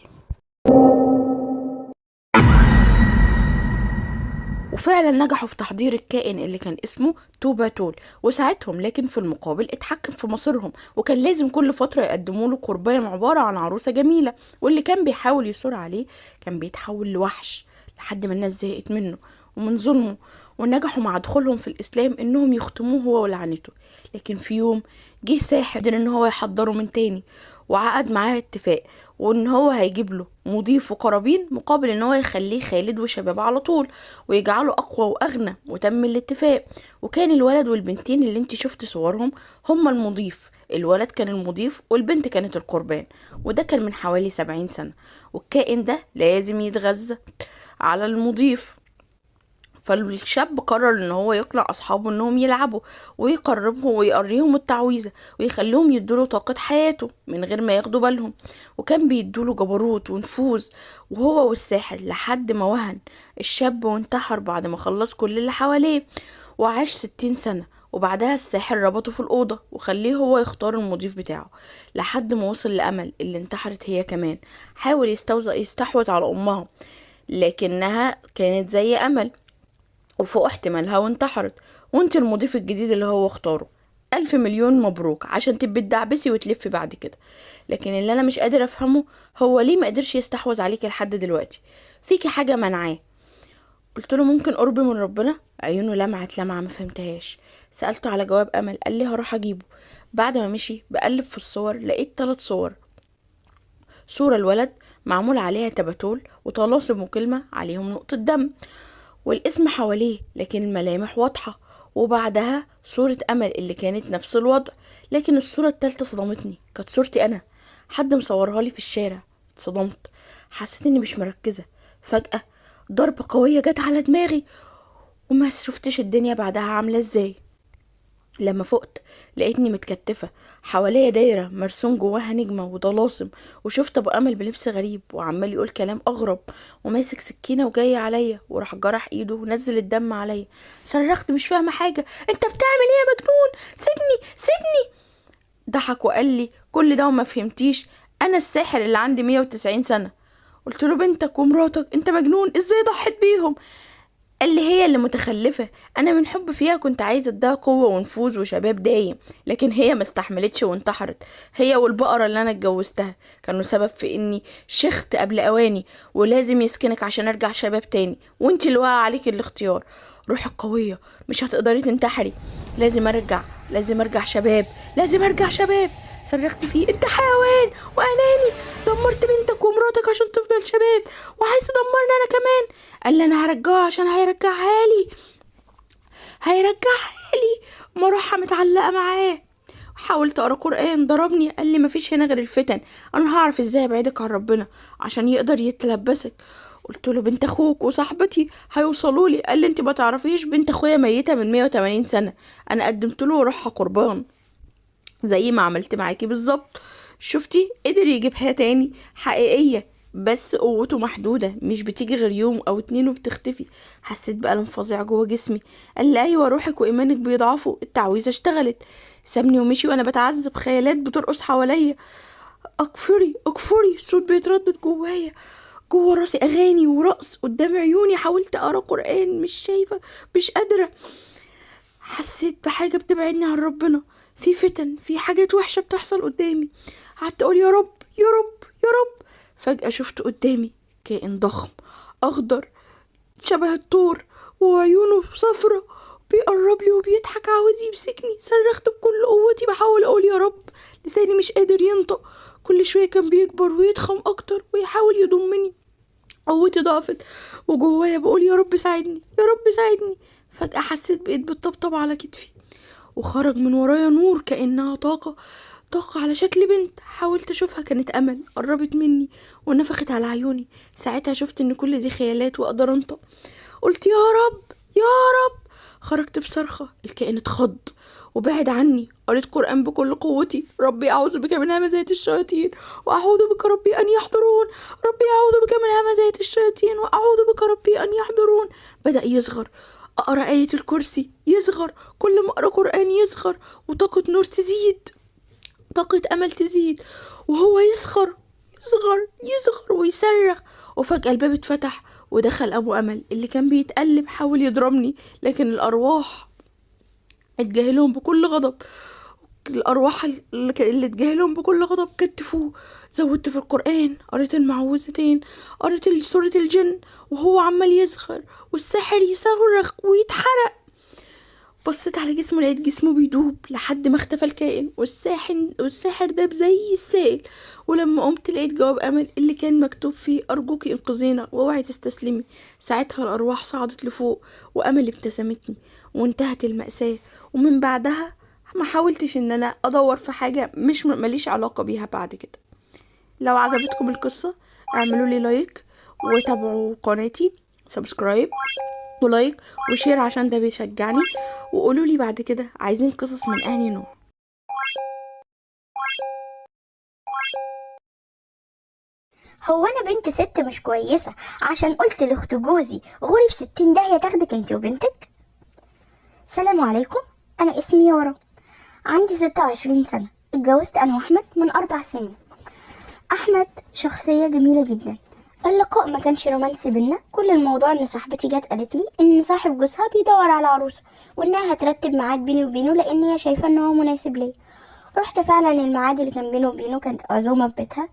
وفعلا نجحوا في تحضير الكائن اللي كان اسمه توباتول وساعتهم، لكن في المقابل اتحكم في مصيرهم، وكان لازم كل فترة يقدموا له قربان عبارة عن عروسة جميلة، واللي كان بيحاول يثور عليه كان بيتحول لوحش، لحد ما الناس زهقت منه ومن ظلمه. ونجحوا مع دخولهم في الإسلام إنهم يختموه هو ولعنته. لكن في يوم جه ساحر قدر إن هو يحضره من تاني، وعقد معاه اتفاق وإن هو هيجيب له مضيف وقرابين مقابل إن هو يخليه خالد وشباب على طول ويجعله أقوى وأغنى. وتم الاتفاق، وكان الولد والبنتين اللي انت شفت صورهم هما المضيف. الولد كان المضيف والبنت كانت القربان، وده كان من حوالي 70 سنة. والكائن ده لازم يتغذى على المضيف. فالشاب قرر ان هو يقنع اصحابه انهم يلعبوا ويقربهم ويقريهم التعويذة ويخليهم يدوله طاقة حياته من غير ما ياخدوا بالهم. وكان بيدوله جبروت ونفوذ وهو والساحر، لحد ما وهن الشاب وانتحر بعد ما خلص كل اللي حواليه، وعاش 60 سنة. وبعدها الساحر ربطه في الأوضة وخليه هو يختار المضيف بتاعه، لحد ما وصل لأمل اللي انتحرت هي كمان. حاول يستحوذ على أمها، لكنها كانت زي أمل وفوق احتمالها وانتحرت. وانت المضيف الجديد اللي هو اختاره، 1000 مليون مبروك، عشان تبقي تدعبسي وتلفي بعد كده. لكن اللي انا مش قادر افهمه هو ليه ما قدرش يستحوذ عليكي لحد دلوقتي؟ فيكي حاجة منعاه. قلت له ممكن قرب من ربنا؟ عيونه لمعت لمعة ما فهمتهاش. سألته على جواب أمل، قال لي هروح أجيبه. بعد ما مشي بقلب في الصور لقيت 3 صور. صورة الولد معمول عليها تباتول وطلاسم وكلمة عليهم نقطة دم والاسم حواليه، لكن الملامح واضحة. وبعدها صورة أمل اللي كانت نفس الوضع، لكن الصورة التالتة صدمتني، كانت صورتي أنا، حد مصورها لي في الشارع. اتصدمت، حسيت إني مش مركزة. فجأة ضربة قوية جت على دماغي وما شفتش الدنيا بعدها عاملة ازاي. لما فقت لقيتني متكتفة، حواليا دايرة مرسوم جواها نجمة وطلاسم، وشفت أبو أمل بلبس غريب وعمال يقول كلام أغرب وماسك سكينة وجاي عليا، وراح جرح إيده ونزل الدم عليا. صرخت مش فاهمة حاجة، أنت بتعمل إيه يا مجنون؟ سيبني سيبني. ضحك وقال لي كل ده وما فهمتيش، أنا الساحر اللي عندي 190 سنة. قلت له بنتك ومراتك، أنت مجنون، إزاي ضحيت بيهم؟ قال لي هي اللي متخلفة، أنا من حب فيها كنت عايزة اديها قوة ونفوذ وشباب دايم، لكن هي ما استحملتش وانتحرت. هي والبقرة اللي أنا اتجوزتها كانوا سبب في إني شخت قبل أواني، ولازم يسكنك عشان أرجع شباب تاني، وانتي اللي واقع عليك الاختيار. روحك قوية، مش هتقدري تنتحري. لازم أرجع، لازم أرجع شباب، لازم أرجع شباب. صرخت فيه، انت حيوان واناني، دمرت بنتك ومراتك عشان تفضل شباب، وعايز تدمرني انا كمان. قال لي انا هرجعها عشان هيرجعها لي، هيرجعها لي. مروحة متعلقه معاه. حاولت اقرا قران، ضربني، قال لي مفيش هنا غير الفتن، انا هعرف ازاي ابعدك عن ربنا عشان يقدر يتلبسك. قلت له بنت اخوك وصاحبتي هيوصلوا لي. قال لي انت ما تعرفيش، بنت اخويا ميته من 180 سنه، انا قدمت له روحها قربان زي ما عملت معاكي بالظبط. شفتي قدر يجيبها تاني حقيقية، بس قوته محدودة، مش بتيجي غير يوم او 2 وبتختفي. حسيت بألم فظيع جوه جسمي. قال لي ايوه روحك وايمانك بيضعفوا، التعويذة اشتغلت. سابني ومشي وانا بتعذب، خيالات بترقص حواليا، اكفري اكفري، الصوت بيتردد جوايا، جوه راسي اغاني ورقص قدام عيوني. حاولت اقرا قرآن، مش شايفة، مش قادرة. حسيت بحاجة بتبعدني عن ربنا، في فتن، في حاجات وحشة بتحصل قدامي. قعدت اقول يا رب يا رب يا رب. فجأة شفت قدامي كائن ضخم اخضر شبه الطور وعيونه صفرة، بيقرب لي وبيضحك عاوز يمسكني. صرخت بكل قوتي بحاول اقول يا رب، لساني مش قادر ينطق. كل شوية كان بيكبر ويضخم اكتر ويحاول يضمني. قوتي ضعفت وجوايا بقول يا رب ساعدني يا رب ساعدني. فجأة حسيت بإيد بتطبطب على كتفي، وخرج من ورايا نور كأنها طاقة، طاقة على شكل بنت. حاولت أشوفها، كانت أمل. قربت مني ونفخت على عيوني. ساعتها شفت إن كل دي خيالات وأقدر أنطق. قلت يا رب يا رب. خرجت بصرخة، الكائن اتخض وبعد عني. قريت قرآن بكل قوتي، ربي أعوذ بك من همزات الشياطين وأعوذ بك ربي أن يحضرون، ربي أعوذ بك من همزات الشياطين وأعوذ بك ربي أن يحضرون. بدأ يصغر. أقرأ آية الكرسي يصغر، كل ما أقرأ قرآن يصغر، وطاقة نور تزيد، طاقة أمل تزيد، وهو يصغر يصغر يصغر ويصرخ. وفجأة الباب اتفتح ودخل أبو أمل اللي كان بيتألم، حاول يضربني لكن الأرواح اتجاهلهم بكل غضب. الأرواح اللي تجاهلهم بكل غضب كتفوه. زودت في القرآن، قريت المعوذتين، قريت سورة الجن، وهو عمال يصغر والساحر يصرخ ويتحرق. بصيت على جسمه لقيت جسمه بيدوب لحد ما اختفى الكائن، والساحر داب زي السائل. ولما قمت لقيت جواب امل اللي كان مكتوب فيه ارجوكي انقذينا واوعي تستسلمي. ساعتها الارواح صعدت لفوق وامل ابتسمتني وانتهت المأساة. ومن بعدها ما حاولتش ان انا ادور في حاجة مش ماليش علاقة بيها بعد كده. لو عجبتكم القصة اعملوا لي like وتابعوا قناتي، subscribe و like و share عشان ده بيشجعني، وقولوا لي بعد كده عايزين قصص من انهي نوع. هو انا بنت ست مش كويسة عشان قلت لاخت جوزي غوري في 60 داهية تاخدك انت وبنتك؟ سلام عليكم، انا اسمي يارا، عندي 26 سنة، اتجوزت انا واحمد من 4 سنين. احمد شخصية جميلة جدا. اللقاء ما كانش رومانسي بينا، كل الموضوع ان صاحبتي جت قالت لي ان صاحب جوزها بيدور على عروسه وانها هترتب ميعاد بيني وبينه لان هي شايفه ان هو مناسب ليا. رحت فعلا الميعاد اللي كان بينه وبينه، كانت عزومة في بيتها.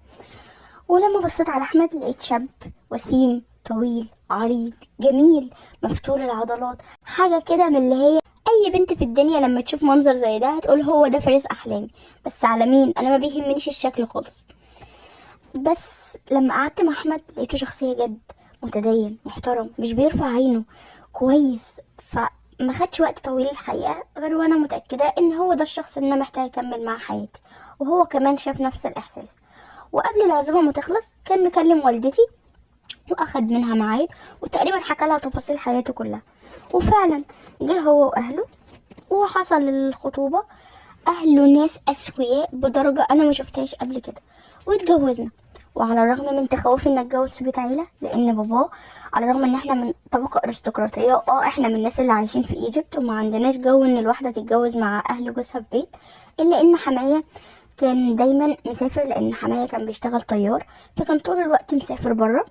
ولما بصيت على احمد لقيت شاب وسيم طويل عريض جميل مفتول العضلات، حاجة كده من اللي هي اي بنت في الدنيا لما تشوف منظر زي ده هتقول هو ده فارس احلامي. بس على مين؟ انا ما بيهمنيش الشكل خالص. بس لما قعدت مع احمد لقيته شخصية جد، متدين، محترم، مش بيرفع عينه، كويس. فما خدش وقت طويل الحقيقة غير وانا متاكدة ان هو ده الشخص اللي انا محتاجه اكمل معاه حياتي، وهو كمان شاف نفس الاحساس. وقبل العزومة ما تخلص كان مكلم والدتي واخد منها ميعاد، وتقريبا حكى لها تفاصيل حياته كلها. وفعلا جه هو واهله وحصل الخطوبة. اهله ناس اسوياء بدرجة انا ما شفتهاش قبل كده، واتجوزنا. وعلى الرغم من تخوفي ان اتجوز في بيت عيله، لان باباه على الرغم ان احنا من طبقه ارستقراطيه، احنا من الناس اللي عايشين في ايجيبت وما عندناش جو ان الواحدة تتجوز مع اهل جوزها في بيت، الا ان حماية كان دايما مسافر، لان حماية كان بيشتغل طيار، فكان طول الوقت مسافر بره،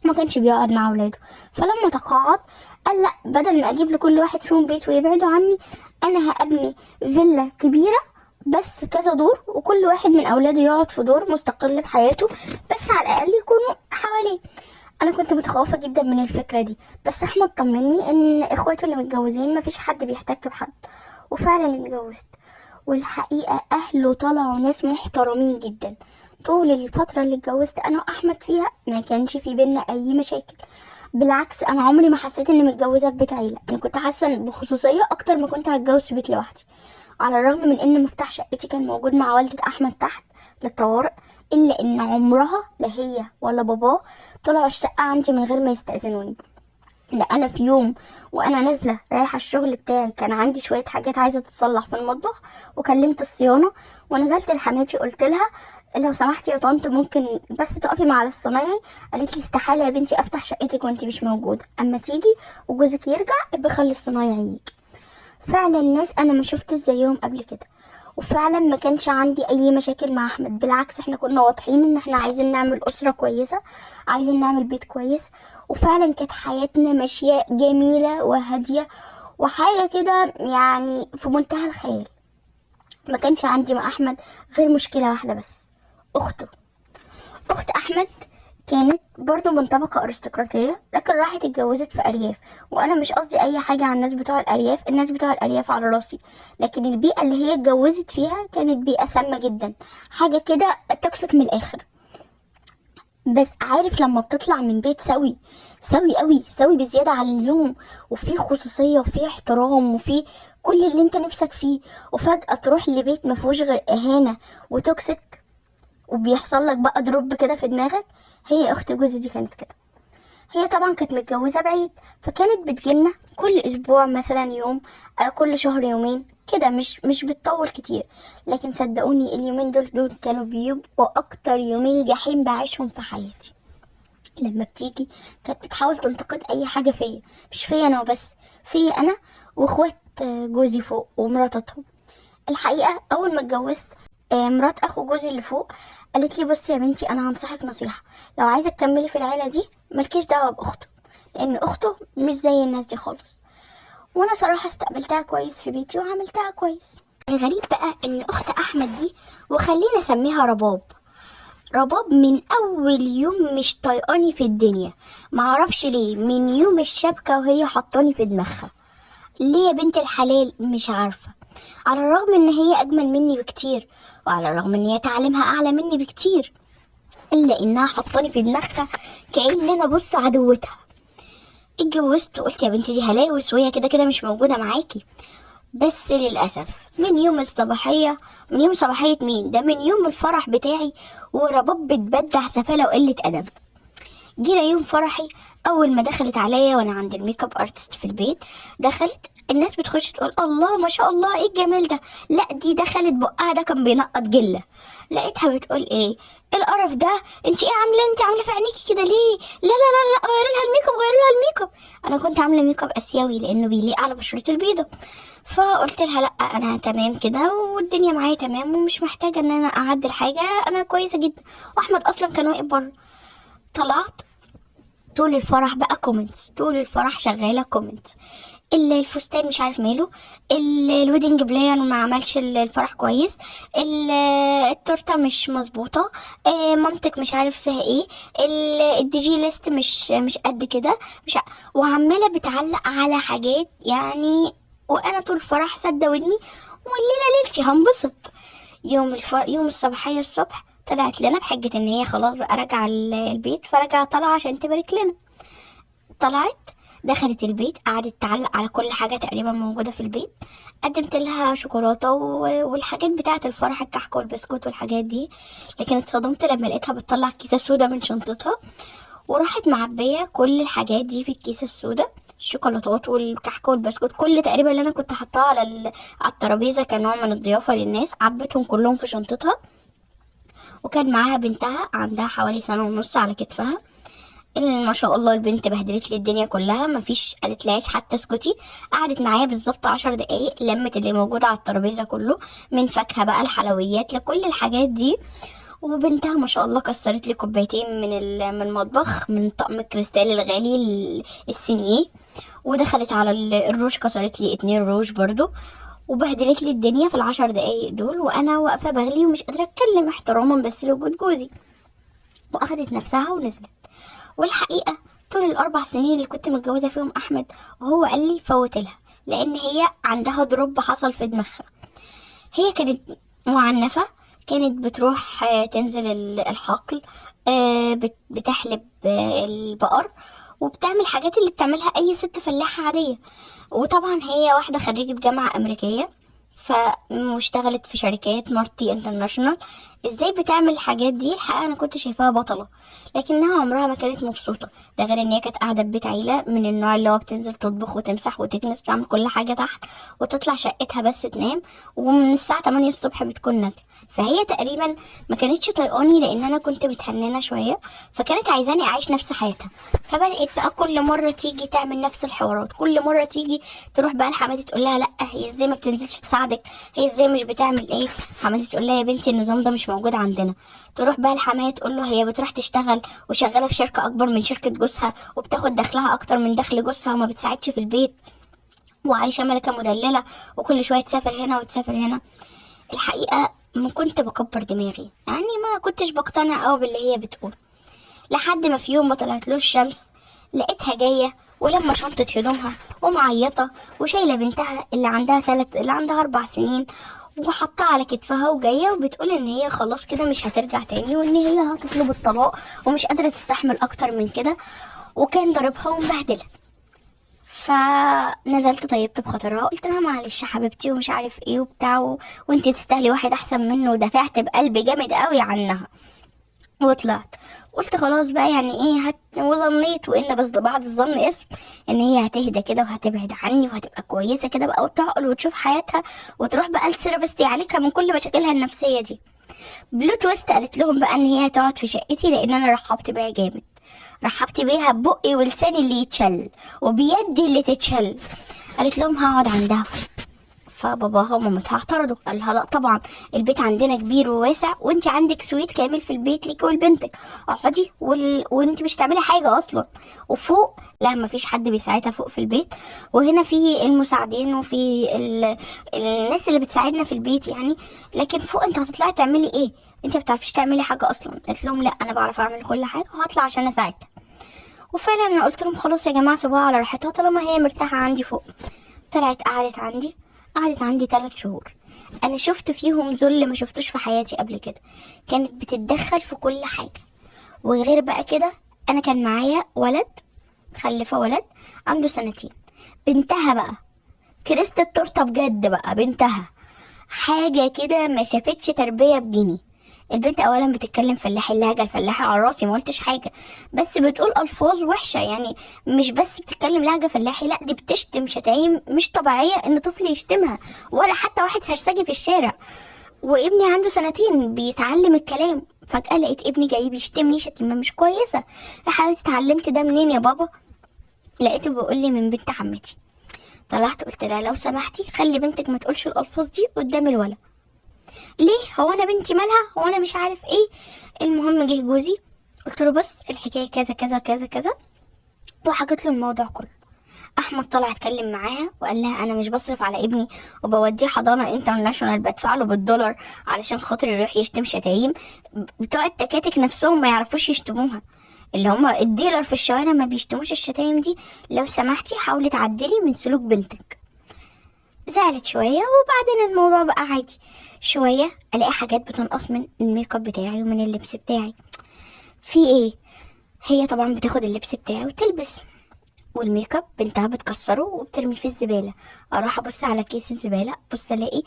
ما كانش بيقعد مع اولاده. فلما تقاعد قال لا، بدل ما اجيب لكل واحد فيهم بيت ويبعدوا عني، انا هابني فيلا كبيرة بس كذا دور، وكل واحد من اولاده يقعد في دور مستقل بحياته، بس على الاقل يكونوا حواليه. انا كنت متخوفه جدا من الفكرة دي، بس احمد طمني ان اخواته اللي متجوزين مفيش حد بيحتك بحد، وفعلا اتجوزت. والحقيقة اهله طلعوا ناس محترمين جدا. طول الفترة اللي اتجوزت انا واحمد فيها ما كانش في بينا اي مشاكل، بالعكس انا عمري ما حسيت اني متجوزة في بيت عيله، انا كنت حاسه بخصوصيه اكتر ما كنت هتجوز في بيت لوحدي. على الرغم من ان مفتاح شقتي كان موجود مع والده احمد تحت للطوارئ، الا ان عمرها لا هي ولا باباه طلعوا الشقة عندي من غير ما يستاذنوني. ده انا في يوم وانا نازله رايحة الشغل بتاعي كان عندي شوية حاجات عايزه تتصلح في المطبخ، وكلمت الصيانة ونزلت لحماتي قلت لها لو سمحتي يا طنط ممكن بس تقفي مع الصنايعي؟ قالت لي استحالة يا بنتي افتح شقتك وانتي مش موجودة، اما تيجي وجوزك يرجع ابقى خلي الصنايعي يجي. فعلا الناس انا ما شفت زيهم قبل كده، وفعلا ما كانش عندي اي مشاكل مع احمد، بالعكس احنا كنا واضحين ان احنا عايزين نعمل اسره كويسة، عايزين نعمل بيت كويس، وفعلا كانت حياتنا ماشية جميلة وهاديه وحاجه كده يعني في منتهى الخيال. ما كانش عندي مع احمد غير مشكلة واحدة بس، اخته. اخت احمد كانت برضو من طبقة أرستقراطية، لكن راحت اتجوزت في أرياف، وأنا مش قصدي أي حاجة عن الناس بتوع الأرياف، الناس بتوع الأرياف على راسي، لكن البيئة اللي هي اتجوزت فيها كانت بيئة سامة جدا، حاجة كده toxic من الآخر. بس عارف لما بتطلع من بيت سوي سوي قوي، سوي بزيادة عن اللزوم، وفيه خصوصية وفيه احترام وفيه كل اللي انت نفسك فيه، وفجأة تروح لبيت مفيهوش غير إهانة و toxic، وبيحصل لك بقى drop كده في دماغك. هي اخت جوزي دي كانت كده، هي طبعا كانت متجوزة بعيد، فكانت بتجيلنا كل اسبوع مثلا يوم، كل شهر يومين كده، مش بتطول كتير. لكن صدقوني اليومين دول كانوا بيبقوا اكتر يومين جحيم بعيشهم في حياتي. لما بتيجي كانت بتحاول تنتقد اي حاجة فيا، مش فيا انا وبس، فيا انا واخوات جوزي فوق ومراتاتهم. الحقيقة اول ما اتجوزت مرات اخو جوزي اللي فوق قالت لي بصي يا بنتي انا هنصحك نصيحة، لو عايزه تكملي في العيلة دي مالكيش دعوه باخته، لان اخته مش زي الناس دي خالص. وانا صراحة استقبلتها كويس في بيتي وعملتها كويس. الغريب بقى ان اخت احمد دي، وخلينا اسميها رباب، رباب من اول يوم مش طايقاني في الدنيا، معرفش ليه، من يوم الشبكة وهي حطاني في دماغها. ليه يا بنت الحلال؟ مش عارفة. على الرغم ان هي اجمل مني بكتير، وعلى الرغم ان هي تعليمها اعلى مني بكتير، الا انها حطاني في دماغها كأن انا بص عدوتها. اتجوزت وقلت يا بنتي دي هلاوس، وهي كده كده مش موجودة معاكي. بس للأسف من يوم الصباحية، من يوم صباحية مين ده، من يوم الفرح بتاعي ورباب بتبدع سفالة وقلة أدب. جينا يوم فرحي، أول ما دخلت عليا وأنا عند ال makeup artist في البيت، دخلت الناس بتخش تقول الله ما شاء الله ايه الجمال ده، لا دي دخلت بقها ده كان بينقط جله. لقيتها بتقول ايه القرف ده، انت ايه عامله، انت عامله في عينيكي كده ليه؟ لا لا لا لا، غيروا لها الميك اب، غيروا لها الميك اب. انا كنت عامله ميك اب اسيوي لانه بيليق على بشرتي البيضة، فقلت لها لا انا تمام كده والدنيا معايا تمام ومش محتاجه ان انا اعدل حاجة، انا كويسة جدا. واحمد اصلا كان واقف بره. طلعت طول الفرح بقى comments، طول الفرح شغالة comments، الفستان مش عارف ماله، ال wedding planner ما عملش الفرح كويس، التورتة مش مظبوطة، مامتك مش عارف فيها ايه، ال DJ list مش قد كده، مش وعماله بتعلق على حاجات يعني. وانا طول الفرح سد ودني، والليلة ليلتي هنبسط. يوم الصباحية الصبح طلعت لنا بحجة ان هي خلاص بقى راجعه البيت، فرجع طالعه عشان تبارك لنا. طلعت دخلت البيت، قعدت تعلق على كل حاجة تقريبا موجودة في البيت. قدمت لها شوكولاتة والحاجات بتاعة الفرح، الكحك والبسكوت والحاجات دي. لكن اتصدمت لما لقيتها بتطلع كيسة سودا من شنطتها، وراحت معبية كل الحاجات دي في الكيسة السودا، الشوكولاتات والكحك والبسكوت، كل تقريبا اللي انا كنت حطاه على الترابيزة كنوع من الضيافة للناس، عبتهم كلهم في شنطتها. وكان معاها بنتها عندها حوالي 1.5 سنة على كتفها، اللي ما شاء الله البنت بهدلت لي الدنيا كلها، مفيش قالت لهاش حتى اسكتي. قعدت معايا بالظبط 10 دقايق، لمت اللي موجود على الترابيزة كله من فاكهة بقى الحلويات لكل الحاجات دي. وبنتها ما شاء الله كسرت لي كوبايتين من المطبخ، من طقم الكريستال الغالي السينيه، ودخلت على الروج كسرت لي 2 روج برضو، وبهدلت لي الدنيا في 10 دقايق دول، وانا واقفة بغلي ومش قادرة اتكلم احتراما بس لوجود جوزي. واخدت نفسها ونزلت. والحقيقة طول 4 سنين اللي كنت متجوزة فيهم احمد، وهو قال لي فوت لها لان هي عندها drop حصل في دماغها. هي كانت معنفه، كانت بتروح تنزل الحقل، بتحلب البقر، وبتعمل حاجات اللي بتعملها اي ست فلاحة عادية. وطبعا هي واحدة خريجة جامعه امريكية، فاشتغلت في شركات multi international. ازاي بتعمل الحاجات دي؟ الحقيقة انا كنت شايفاها بطلة، لكنها عمرها ما كانت مبسوطة. ده غير ان هي كانت قاعدة في بيت عيله من النوع اللي هو بتنزل تطبخ وتمسح وتكنس وتعمل كل حاجة تحت، وتطلع شقتها بس تنام، ومن الساعة 8 الصبح بتكون نازله. فهي تقريبا ما كانتش طايقاني لان انا كنت متهننه شوية، فكانت عايزاني اعيش نفس حياتها. فبدات بقى كل مرة تيجي تعمل نفس الحوارات، كل مرة تيجي تروح بقى لحماتي تقول لها لا هي ازاي ما بتنزلش تساعدك، هي ازاي مش بتعمل ايه. حماتي تقول لها يا بنتي النظام ده مش موجود عندنا. تروح بقى الحماية تقول له هي بتروح تشتغل وشغالة في شركة اكبر من شركة جوزها، وبتاخد دخلها اكتر من دخل جوزها، وما بتساعدش في البيت، وعايشة ملكه مدلله، وكل شوية تسافر هنا وتسافر هنا. الحقيقة ما كنت بكبر دماغي، يعني ما كنتش بقتنع قوي باللي هي بتقول، لحد ما في يوم ما طلعتلوش الشمس لقيتها جاية ولما شنطه هدومها ومعيطه وشايله بنتها اللي عندها اللي عندها 4 سنين، وحطها على كتفها وجاية وبتقول ان هي خلاص كده مش هترجع تاني، وان هي هتطلب الطلاق ومش قادرة تستحمل اكتر من كده، وكان ضربها ومبهدلها. فنزلت طيبت بخاطرها، قلت لها معلش يا حبيبتي ومش عارف ايه وبتاع، وانتي تستاهلي واحد احسن منه، ودافعت بقلب جامد قوي عنها وطلعت. قلت خلاص بقى يعني ايه وظنيت وان بس بعد الظن اسم ان هي هتهدى كده وهتبعد عني وهتبقى كويسة كده بقى وتعقل وتشوف حياتها وتروح بقى ل therapist يعالجها من كل مشاكلها النفسية دي. plot twist قالت لهم بقى ان هي هتقعد في شقتي، لان انا رحبت بيها جامد، رحبت بيها ببقي ولساني اللي يتشل وبيدي اللي تتشل. قالت لهم هقعد عندها فوق. فباباها ومامتها اعترضوا، قال لها لا طبعا البيت عندنا كبير وواسع، وانت عندك suite كامل في البيت ليكي ولبنتك، اقعدي وانت مش تعملي حاجة اصلا. وفوق لا مفيش حد بيساعدها فوق في البيت، وهنا في المساعدين وفي الناس اللي بتساعدنا في البيت يعني، لكن فوق انت هتطلعي تعملي ايه؟ انت ما بتعرفيش تعملي حاجة اصلا. قالت لهم لا انا بعرف اعمل كل حاجة وهطلع عشان اساعدها. وفعلا انا قلت لهم خلاص يا جماعة سيبوها على راحتها طالما هي مرتاحة عندي فوق. طلعت قعدت عندي، قعدت عندي 3 شهور. انا شفت فيهم ذل ما شفتوش في حياتي قبل كده. كانت بتتدخل في كل حاجة. وغير بقى كده انا كان معايا ولد، خلفه ولد عنده 2 سنين. بنتها بقى كريست التورتة بجد بقى، بنتها حاجة كده ما شافتش تربيه بجنيه. البنت اولا بتتكلم فلاحي، اللهجة الفلاحة على راسي ما قلتش حاجة، بس بتقول الفاظ وحشة، يعني مش بس بتتكلم لهجه فلاحي، لا دي بتشتم شتايم مش طبيعية ان طفل يشتمها، ولا حتى واحد سرسجي في الشارع. وابني عنده 2 سنين بيتعلم الكلام، فجاة لقيت ابني جاي بيشتمني شتيمه مش كويسة. يا حبيبتي اتعلمت ده منين يا بابا؟ لقيته بيقول لي من بنت عمتي. طلعت قلت لها لو سمحتي خلي بنتك ما تقولش الالفاظ دي قدام الولد. ليه؟ هو انا بنتي مالها؟ هو انا مش عارف ايه. المهم جه جوزي قلت له بس الحكاية كذا كذا كذا كذا، وحكيت له الموضوع كله. احمد طلع اتكلم معاها وقال لها انا مش بصرف على ابني وبوديه حضانة international بدفع له بالدولار علشان خاطر يروح يشتم شتايم. بتوع التكاتك نفسهم ما يعرفوش يشتموها، اللي هم ال dealer في الشوارع ما بيشتموش الشتايم دي. لو سمحتي حاولي تعدلي من سلوك بنتك. زعلت شوية وبعدين الموضوع بقى عادي. شوية الاقي حاجات بتنقص من الميك اب بتاعي ومن اللبس بتاعي. في ايه؟ هي طبعا بتاخد اللبس بتاعي وتلبس، والميك اب بنتها بتكسره وبترمي في الزبالة. اروح ابص على كيس الزبالة، بص الاقي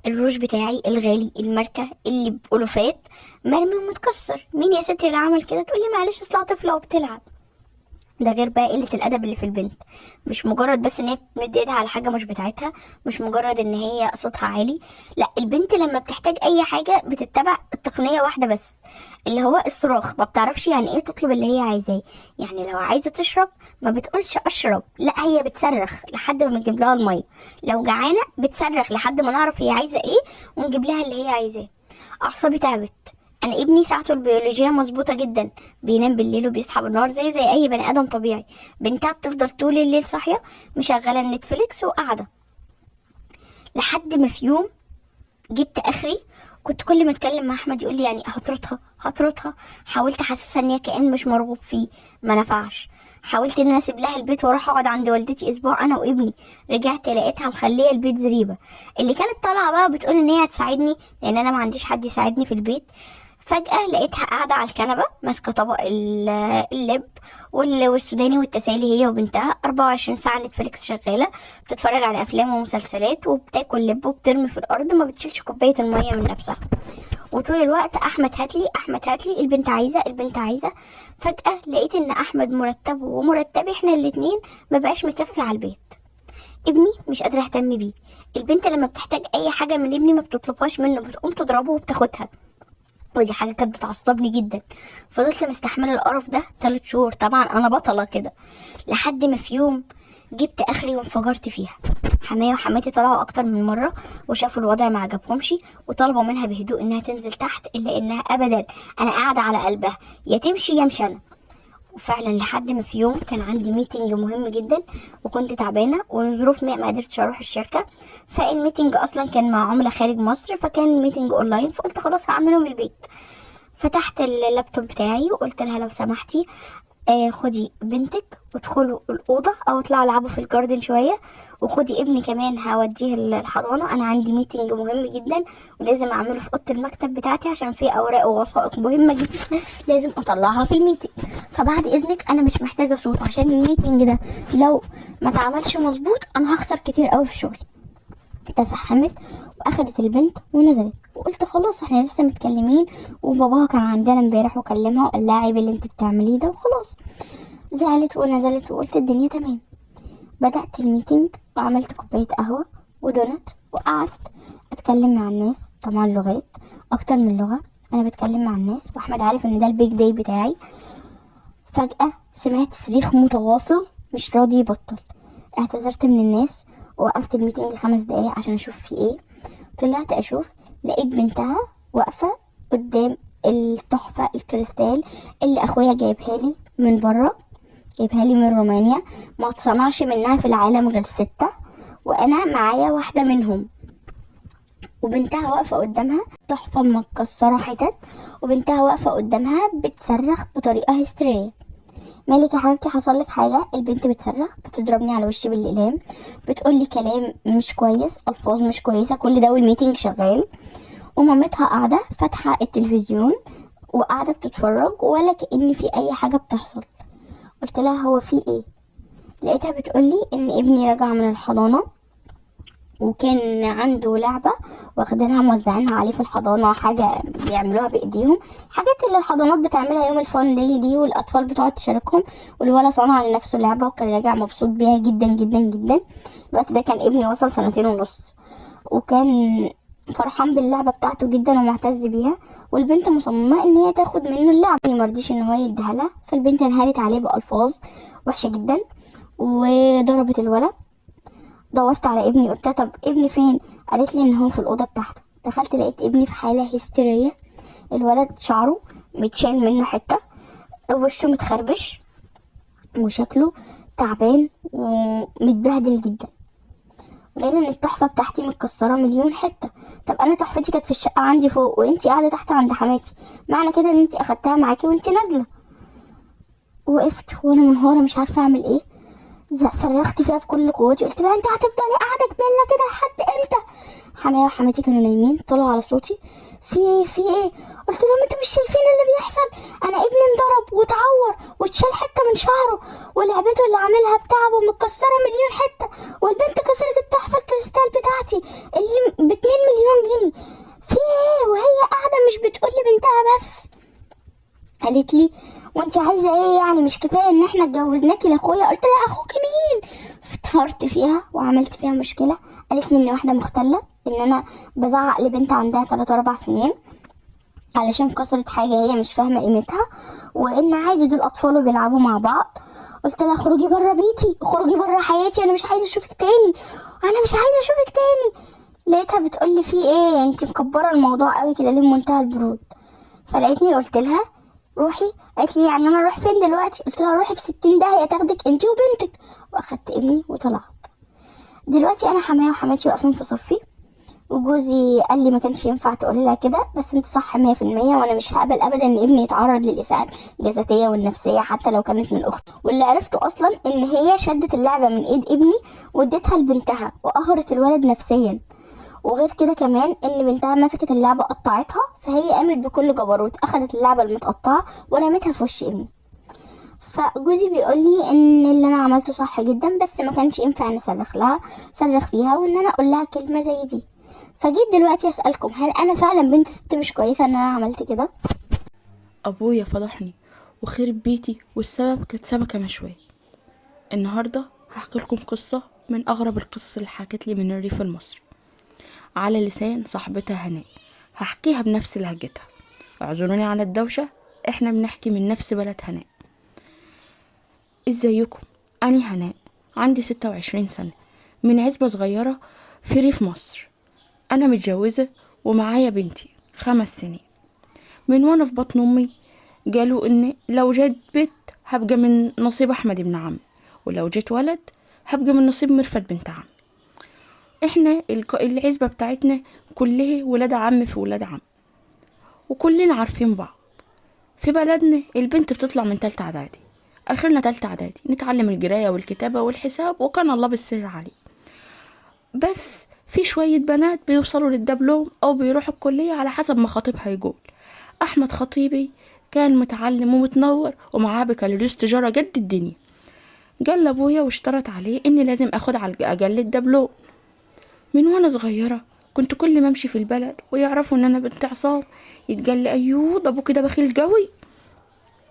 الروج بتاعي الغالي الماركة اللي بألوفات مرمي ومتكسر. مين يا ستي اللي عمل كده؟ تقولي معلش اصلها طفله وبتلعب. ده غير بقى قلة الأدب اللي في البنت، مش مجرد بس إن هي بتمد إيدها على حاجة مش بتاعتها، مش مجرد إن هي صوتها عالي، لا البنت لما بتحتاج أي حاجة بتتبع التقنية واحدة بس اللي هو الصراخ. ما بتعرفش يعني إيه تطلب اللي هي عايزاه. يعني لو عايزة تشرب ما بتقولش أشرب، لا هي بتصرخ لحد ما نجيب لها المية. لو جعانة بتصرخ لحد ما نعرف هي عايزة إيه ونجيب لها اللي هي عايزاه. أعصابي تعبت. انا ابني ساعته البيولوجية مظبوطة جدا، بينام بالليل وبيصحى بالنهار زي اي بني ادم طبيعي. بنتها بتفضل طول الليل صاحية مشغله النتفليكس وقاعدة. لحد ما في يوم جبت اخري، كنت كل ما اتكلم مع احمد يقول لي يعني هطردها هطردها. حاولت احسسها ان هي كائن مش مرغوب فيه، ما نفعش. حاولت ان انا اسيب لها البيت واروح اقعد عند والدتي اسبوع انا وابني، رجعت لقيتها مخليه البيت زريبه. اللي كانت طالعه بقى بتقول ان هي هتساعدني لان انا ما عنديش حد يساعدني في البيت. فجأة لقيتها قاعدة على الكنبة ماسكة طبق اللب والسوداني والتسالي هي وبنتها، 24 ساعة نتفليكس شغالة، بتتفرج على أفلام ومسلسلات وبتاكل لب وبترمي في الأرض، ما بتشيلش كوباية المية من نفسها. وطول الوقت أحمد هاتلي أحمد هاتلي، البنت عايزة البنت عايزة. فجأة لقيت إن أحمد مرتبه ومرتبي إحنا الاتنين ما بقاش مكفي على البيت. ابني مش قادرة أهتم بيه. البنت لما بتحتاج أي حاجة من ابني ما بتطلبهاش منه، بتقوم تضربه وبتاخدها، ودي حاجة كانت بتعصبني جدا. فضلت مستحملة القرف ده 3 شهور، طبعا أنا بطلة كده، لحد ما في يوم جبت آخري وانفجرت فيها. حماية وحماتي طلعوا أكتر من مرة وشافوا الوضع ما عجبهمش، وطلبوا منها بهدوء إنها تنزل تحت، إلا إنها أبدا أنا قاعدة على قلبها، يا تمشي يا امشي أنا. وفعلا لحد ما في يوم كان عندي meeting مهم جدا وكنت تعبانة والظروف ما قدرتش اروح الشركة، فال meeting اصلا كان مع عملاء خارج مصر، فكان meeting online، فقلت خلاص هعمله من البيت. فتحت اللابتوب بتاعي وقلت لها لو سمحتي خدي بنتك وادخلوا الاوضة او اطلعوا العبوا في ال garden شوية، وخدي ابني كمان هوديه الحضانة، انا عندي meeting مهم جدا ولازم اعمله في اوضة المكتب بتاعتي عشان في اوراق ووثائق مهمة جدا لازم اطلعها في ال meeting، فبعد اذنك انا مش محتاجه صوت عشان ال meeting ده لو ما اتعملش مظبوط انا هخسر كتير قوي في الشغل. تفهمت واخدت البنت ونزلت، وقلت خلاص احنا لسه متكلمين وباباها كان عندنا امبارح وكلمها وقال لها عيب اللي انت بتعمليه ده وخلاص. زعلت ونزلت وقلت الدنيا تمام. بدأت ال meeting وعملت كوباية قهوة ودونت وقعدت اتكلم مع الناس، طبعا لغات اكتر من لغة، انا بتكلم مع الناس واحمد عارف ان ده ال big day بتاعي. فجأة سمعت صريخ متواصل مش راضي يبطل. اعتذرت من الناس وقفت ال meeting 5 دقايق عشان اشوف في ايه. طلعت اشوف، لقيت بنتها واقفة قدام التحفة الكريستال اللي اخويا جايبها لي من بره، جايبها لي من رومانيا، ما اتصنعش منها في العالم غير 6، وانا معايا واحدة منهم. وبنتها واقفة قدامها، تحفة متكسرة حتت، وبنتها واقفة قدامها بتصرخ بطريقة هستيرية. مالك يا حبيبتي، حصل لك حاجة؟ البنت بتصرخ، بتضربني على وشي بالإقلام، بتقولي كلام مش كويس، ألفاظ مش كويسة، كل ده وال meeting شغال. ومامتها قاعدة فاتحة التلفزيون وقاعدة بتتفرج ولا كأن في أي حاجة بتحصل. قلت لها هو في ايه؟ لقيتها بتقولي ان ابني رجع من الحضانة وكان عنده لعبة واخدينها موزعينها عليه في الحضانة، حاجة بيعملوها بإيديهم، حاجات اللي الحضانات بتعملها يوم الفان داي دي، والأطفال بتقعد تشاركهم، والولد صنع لنفسه لعبة وكان راجع مبسوط بيها جدا جدا جدا. الوقت ده كان ابني وصل 2.5 سنة، وكان فرحان باللعبة بتاعته جدا ومعتز بيها. والبنت مصممة ان هي تاخد منه اللعبة، مرضيش ان هو يديها لها، فالبنت انهالت عليه بألفاظ وحشة جدا وضربت الولد. دورت على ابني، قلت لها طب ابني فين؟ قالت لي ان هو في الأوضة بتاعته. دخلت لقيت ابني في حالة هستيرية، الولد شعره متشال منه حتة، وشه متخربش، وشكله تعبان ومتبهدل جدا، غير ان التحفة بتاعتي متكسرة مليون حتة. طب انا تحفتي كانت في الشقة عندي فوق، وانتي قاعدة تحت عند حماتي، معنى كده ان انتي اخدتها معاكي وانتي نازلة. وقفت وانا منهارة مش عارفة اعمل ايه، صرخت فيها بكل قوتي، قلت لها انت هتفضلي قاعدة جبلة كده لحد امتى؟ حماية وحماتي كانوا نايمين، طلعوا على صوتي، في ايه في ايه؟ قلت لهم انتوا مش شايفين اللي بيحصل؟ انا ابني انضرب واتعور واتشال حتة من شعره، ولعبته اللي عاملها بتعبه متكسره مليون حتة، والبنت كسرت التحفة الكريستال بتاعتي اللي ب 2 مليون جنيه، في ايه؟ وهي قاعدة مش بتقول لبنتها بس. قالت لي وانت عايزه ايه يعني؟ مش كفاية ان احنا اتجوزناكي لاخويا؟ قلت لها اخوك مين؟ افتهرت فيها وعملت فيها مشكلة. قالت لي ان واحدة مختله، ان انا بزعق لبنت عندها 3 4 سنين علشان كسرت حاجة هي مش فاهمه قيمتها، وان عادي دول اطفال وبيلعبوا مع بعض. قلت لها اخرجي بره بيتي، اخرجي بره حياتي، انا مش عايزه اشوفك تاني، انا مش عايزه اشوفك تاني. لقيتها بتقول لي في ايه؟ انت مكبره الموضوع قوي كده ليه؟ بمنتهى البرود. فلقيتني قلت لها روحي. قالت لي يعني انا اروح فين دلوقتي؟ قلت لها روحي في 60 داهية تاخدك انتي وبنتك. واخدت ابني وطلعت. دلوقتي انا حماية وحماتي واقفين في صفي، وجوزي قال لي ما كانش ينفع تقول لها كده، بس انت صح 100%، وانا مش هقبل ابدا ان ابني يتعرض للاساءه الجسدية والنفسية حتى لو كانت من اخته. واللي عرفته اصلا ان هي شدت اللعبة من ايد ابني واديتها لبنتها وقهرت الولد نفسيا، وغير كده كمان ان بنتها مسكت اللعبة قطعتها، فهي قامت بكل جبروت اخدت اللعبة المتقطعة ورمتها في وش ابني. فجوزي بيقول لي ان اللي انا عملته صح جدا، بس ما كانش ينفع ان اصرخ لها، صرخ فيها، وان انا اقول لها كلمة زي دي. فجيت دلوقتي اسالكم، هل انا فعلا بنت ست مش كويسة ان انا عملت كده؟ ابويا فضحني وخرب بيتي، والسبب كانت سمكة مشوية. النهارده هحكي لكم قصة من اغرب القصص اللي حكت لي من الريف المصري على لسان صاحبتها هناء. هحكيها بنفس لهجتها، اعذروني على الدوشة، احنا بنحكي من نفس بلد هناء. ازيكم؟ انا هناء، عندي 26 سنة، من عزبة صغيرة في ريف مصر. انا متجوزة ومعايا بنتي 5 سنين. من وانا في بطن امي قالوا ان لو جت بنت هبقى من نصيب احمد ابن عمي، ولو جت ولد هبقى من نصيب مرفت بنت عمي. احنا العزبة بتاعتنا كلها ولاد عم في ولاد عم، وكلنا عارفين بعض. في بلدنا البنت بتطلع من 3 اعدادي، اخرنا 3 اعدادي، نتعلم القراية والكتابة والحساب، وكان الله بالسر عليه. بس في شوية بنات بيوصلوا للدبلوم او بيروحوا الكلية على حسب ما خطيبها يقول. احمد خطيبي كان متعلم ومتنور ومعاه بكالوريوس تجارة جد الدنيا. قال لابويا واشترط عليه اني لازم اخد على الاقل الدبلوم. من وانا صغيرة كنت كل ما امشي في البلد ويعرفوا ان انا بنت عصام يتقال لي ايوه ده ابوكي ده بخيل قوي.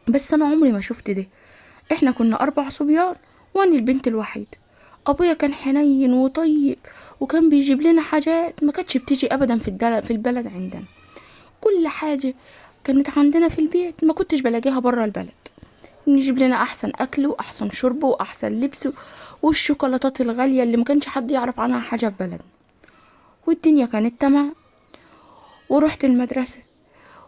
بس انا عمري ما شفت ده. احنا كنا 4 صبيان وانا البنت الوحيدة. ابويا كان حنين وطيب وكان بيجيب لنا حاجات ما كانتش بتيجي ابدا في البلد عندنا. كل حاجة كانت عندنا في البيت ما كنتش بلاقيها برا البلد. نجيب لنا احسن اكل واحسن شرب واحسن لبس والشوكولاتات الغالية اللي ما كانش حد يعرف عنها حاجة في بلدنا. والدنيا كانت تمام. ورحت المدرسة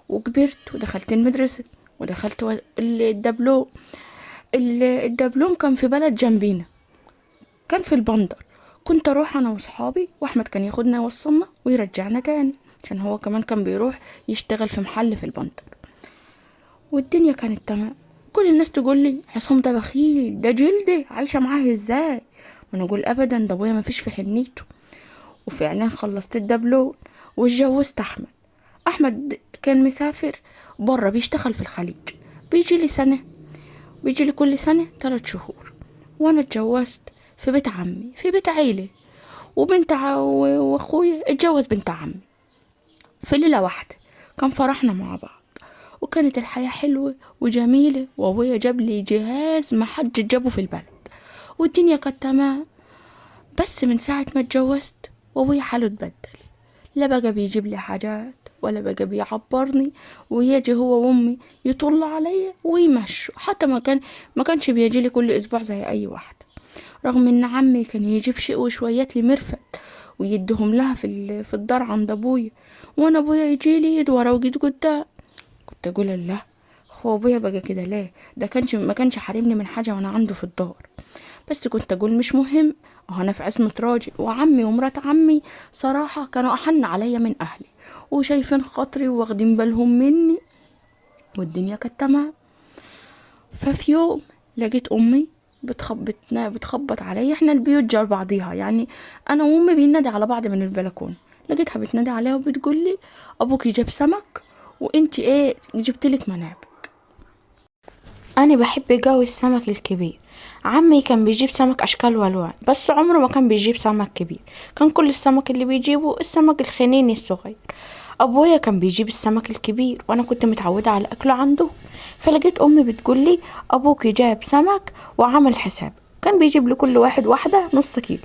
وكبرت ودخلت المدرسة ودخلت الدبلوم. الدبلوم كان في بلد جنبينا، كان في البندر. كنت اروح انا واصحابي، واحمد كان ياخدنا يوصلنا ويرجعنا تاني، عشان هو كمان كان بيروح يشتغل في محل في البندر. والدنيا كانت تمام. كل الناس تقول لي عصام ده بخيل، ده جلده، عايشه معاه ازاي؟ وانا اقول ابدا، ده ابويا مفيش في حنيته. وفعلا خلصت الدبلوم واتجوزت احمد. احمد كان مسافر بره بيشتغل في الخليج، بيجي لي سنة، بيجي لي كل سنة 3 شهور. وانا اتجوزت في بيت عمي، في بيت عيله، وبنت واخويا اتجوز بنت عمي في ليلة واحدة. كان فرحنا مع بعض وكانت الحياة حلوة وجميلة، وابويا جاب لي جهاز ما حد جابه في البلد، والدنيا كانت تمام. بس من ساعة ما اتجوزت وابويا حاله اتبدل، لا بقى بيجيب لي حاجات ولا بقى بيعبرني، ويجي هو وامي يطل عليا ويمشوا. حتى ما كانش بيجي لي كل اسبوع زي اي واحدة، رغم ان عمي كان يجيب شيء وشويات لمرفت ويديهم لها في الدار عند ابويا، وانا ابويا يجي لي يدور ويجي قدام. كنت اقول لا، هو ابويا بقى كده ليه؟ ده ما كانش حارمني من حاجة وانا عنده في الدار. بس كنت اقول مش مهم، انا في عصمه راجل، وعمي ومرات عمي صراحة كانوا احن عليا من اهلي، وشايفين خاطري وواخدين بالهم مني، والدنيا كانت تمام. ففي يوم لقيت امي بتخبط عليا. احنا البيوت جار بعضيها، يعني انا وامي بننادي على بعض من البلكونه. لقيتها بتنادي عليها وبتقول لي ابوكي جاب سمك وانتي ايه جبتلك منابك. انا بحب جو السمك الكبير. عمي كان بيجيب سمك اشكال والوان، بس عمره ما كان بيجيب سمك كبير، كان كل السمك اللي بيجيبه السمك الخنيني الصغير. ابويا كان بيجيب السمك الكبير وانا كنت متعوده على اكله عنده. فلقيت امي بتقول لي ابوكي جاب سمك وعمل حساب، كان بيجيب لكل واحد واحدة نص كيلو.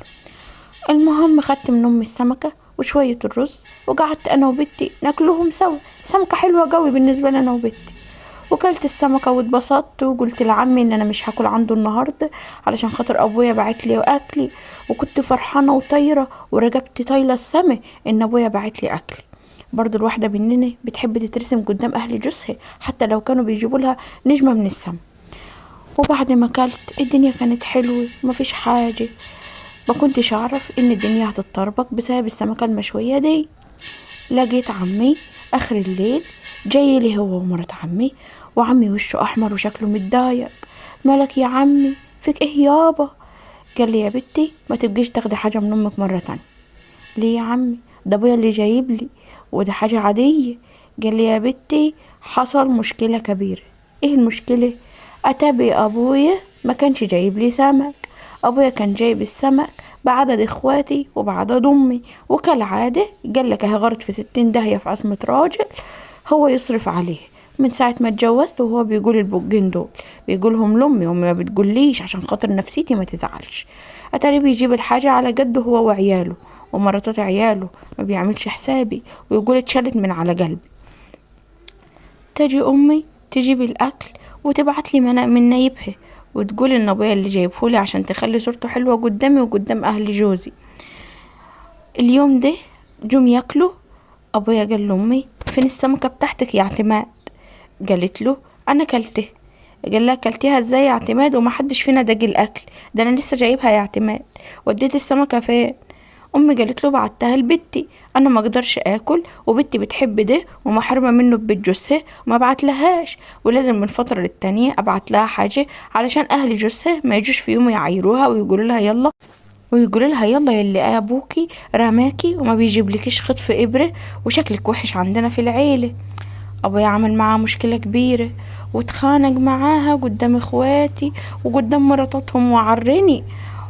المهم خدت من امي السمكة وشوية الرز، وقعدت انا وبنتي ناكلهم سوا. سمكة حلوة قوي بالنسبة لي انا وبنتي. وكلت السمكة واتبسطت، وقلت لعمي ان انا مش هاكل عنده النهارده علشان خاطر ابويا بعت لي اكلي، وكنت فرحانة وطايره ورقبتي طايله السما ان ابويا بعت لي اكلي. برضو الواحدة مننا بتحب تترسم قدام اهل جوزها حتى لو كانوا بيجيبوا لها نجمه من السما. وبعد ما اكلت الدنيا كانت حلوة مفيش حاجة. ما كنتش اعرف ان الدنيا هتتطربق بسبب السمكة المشويه دي. لقيت عمي اخر الليل جاي لي هو ومرات عمي، وعمي وشه احمر وشكله متضايق. مالك يا عمي، فيك ايه يابا؟ قال لي يا بنتي ما تبقيش تاخدي حاجة من امك مرة تانية. ليه يا عمي؟ ده ابويا اللي جايب لي وده حاجة عادية. قال لي يا بنتي حصل مشكلة كبيرة. ايه المشكلة؟ اتابي ابويا ما كانش جايب لي سمك، ابويا كان جايب السمك بعدد اخواتي وبعدد امي، وكالعادة قال لك اهي غرت في 60 داهية في عصمه راجل هو يصرف عليه. من ساعة ما اتجوزت وهو بيقول البقين دول بيقولهم لامي، وامي ما بتقوليش عشان خاطر نفسيتي ما تزعلش. اتاري بيجيب الحاجة على قده هو وعياله ومراتات عياله، ما بيعملش حسابي ويقول اتشالت من على قلبي. تجي امي تجيب الاكل وتبعت لي من نايبها وتقول ان ابويا اللي جايبهولي عشان تخلي صورته حلوة قدامي وقدام اهل جوزي. اليوم ده جم ياكلوا، ابويا قال لامي فين السمكة بتاعتك يا اعتماد؟ قالت له انا كلتها. قال لها كلتيها ازاي يا اعتماد وما حدش فينا داق الاكل ده، انا لسه جايبها يا اعتماد، وديت السمكة فين؟ امي قالت له بعتها لبنتي، انا ما اقدرش اكل وبنتي بتحب ده ومحرومه منه ببيت جوزها وما بعت لهاش، ولازم من فترة للتانيه ابعت لها حاجة علشان اهل جوزها ما يجوش في يوم يعايروها ويقولوا لها يلا، ويقولوا لها يلا يلي ابوكي رماكي وما بيجيبلكيش خطف ابره وشكلك وحش عندنا في العيلة. ابويا عمل معاها مشكلة كبيرة واتخانق معاها قدام اخواتي وقدام مراتاتهم وعرني،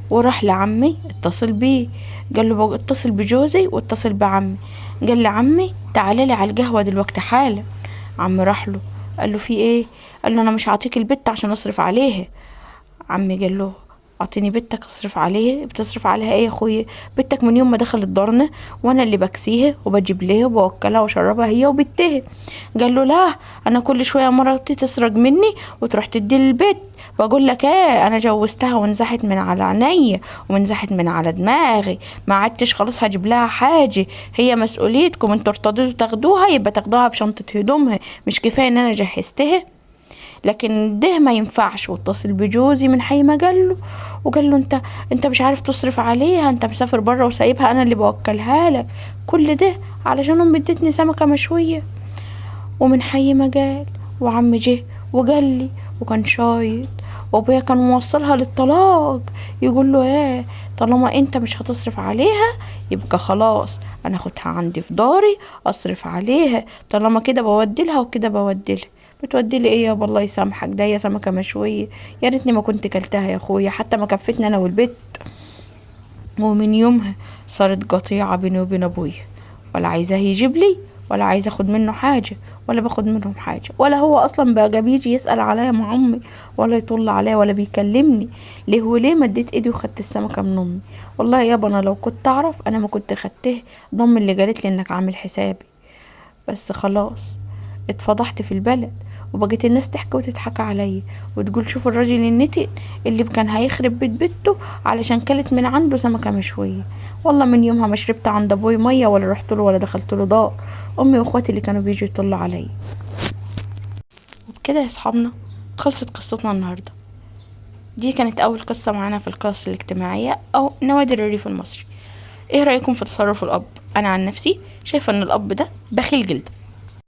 وراح لعمي اتصل بيه قال له اتصل بجوزي واتصل بعمي. قال لعمي تعالى لي على القهوة دلوقتي حالا. عمي راح له قال له في ايه؟ قال له انا مش هعطيك البت عشان اصرف عليها. عمي قال له اعطيني بنتك اصرف عليها. بتصرف عليها ايه يا اخويا؟ بنتك من يوم ما دخلت دارنا وانا اللي بكسيها وبجيب لها وبوكلها واشربها هي وبنتها. قال له لا، انا كل شوية مراتي تسرق مني وتروح تدي للبيت، بقول لك ايه، انا جوزتها ونزحت من على عينيا ونزحت من على دماغي، ما عدتش خلاص هجيب لها حاجة، هي مسؤوليتكم انتوا ارتضيتوا تاخدوها يبقى تاخدوها بشنطه هدومها، مش كفاية ان انا جهزتها؟ لكن ده ما ينفعش. واتصل بجوزي من حي ما قال له، وقال له انت مش عارف تصرف عليها، انت مسافر بره وسايبها، انا اللي بوكلها لك، كل ده علشان امي ادتني سمكة مشوية. ومن حي ما قال، وعم جه وقال لي، وكان شايط، وابويا كان موصلها للطلاق، يقول له ايه طالما انت مش هتصرف عليها يبقى خلاص انا اخدها عندي في داري اصرف عليها، طالما كده بودلها وكده بودلها. بتودي لي ايه يابا الله يسامحك، ده هي سمكة مشوية، يا ريتني ما كنت كلتها يا اخويا، حتى ما كفتني انا والبت. ومن يومها صارت قطيعة بيني وبين ابويا، ولا عايزاه يجيب لي ولا عايزه اخد منه حاجة ولا باخد منهم حاجة، ولا هو اصلا بقى بيجي يسال عليا مع امي ولا يطل عليا ولا بيكلمني. ليه وليه مديت ايدي وخدت السمكة من امي؟ والله يابا انا لو كنت اعرف انا ما كنت خدته، ضم اللي قالت لي انك عامل حسابي، بس خلاص اتفضحت في البلد، وبقت الناس تحكي وتضحك عليا وتقول شوف الراجل النتن اللي كان هيخرب بيت بيته علشان كلت من عنده سمكة مشوية. والله من يومها ما شربت عند ابوي مية ولا رحت له ولا دخلت له دار، امي واخواتي اللي كانوا بيجوا يطلوا عليا. وبكده يا اصحابنا خلصت قصتنا النهارده. دي كانت اول قصة معانا في القصص الاجتماعية او نوادر الريف المصري. ايه رايكم في تصرف الاب؟ انا عن نفسي شايفه ان الاب ده بخيل جدا.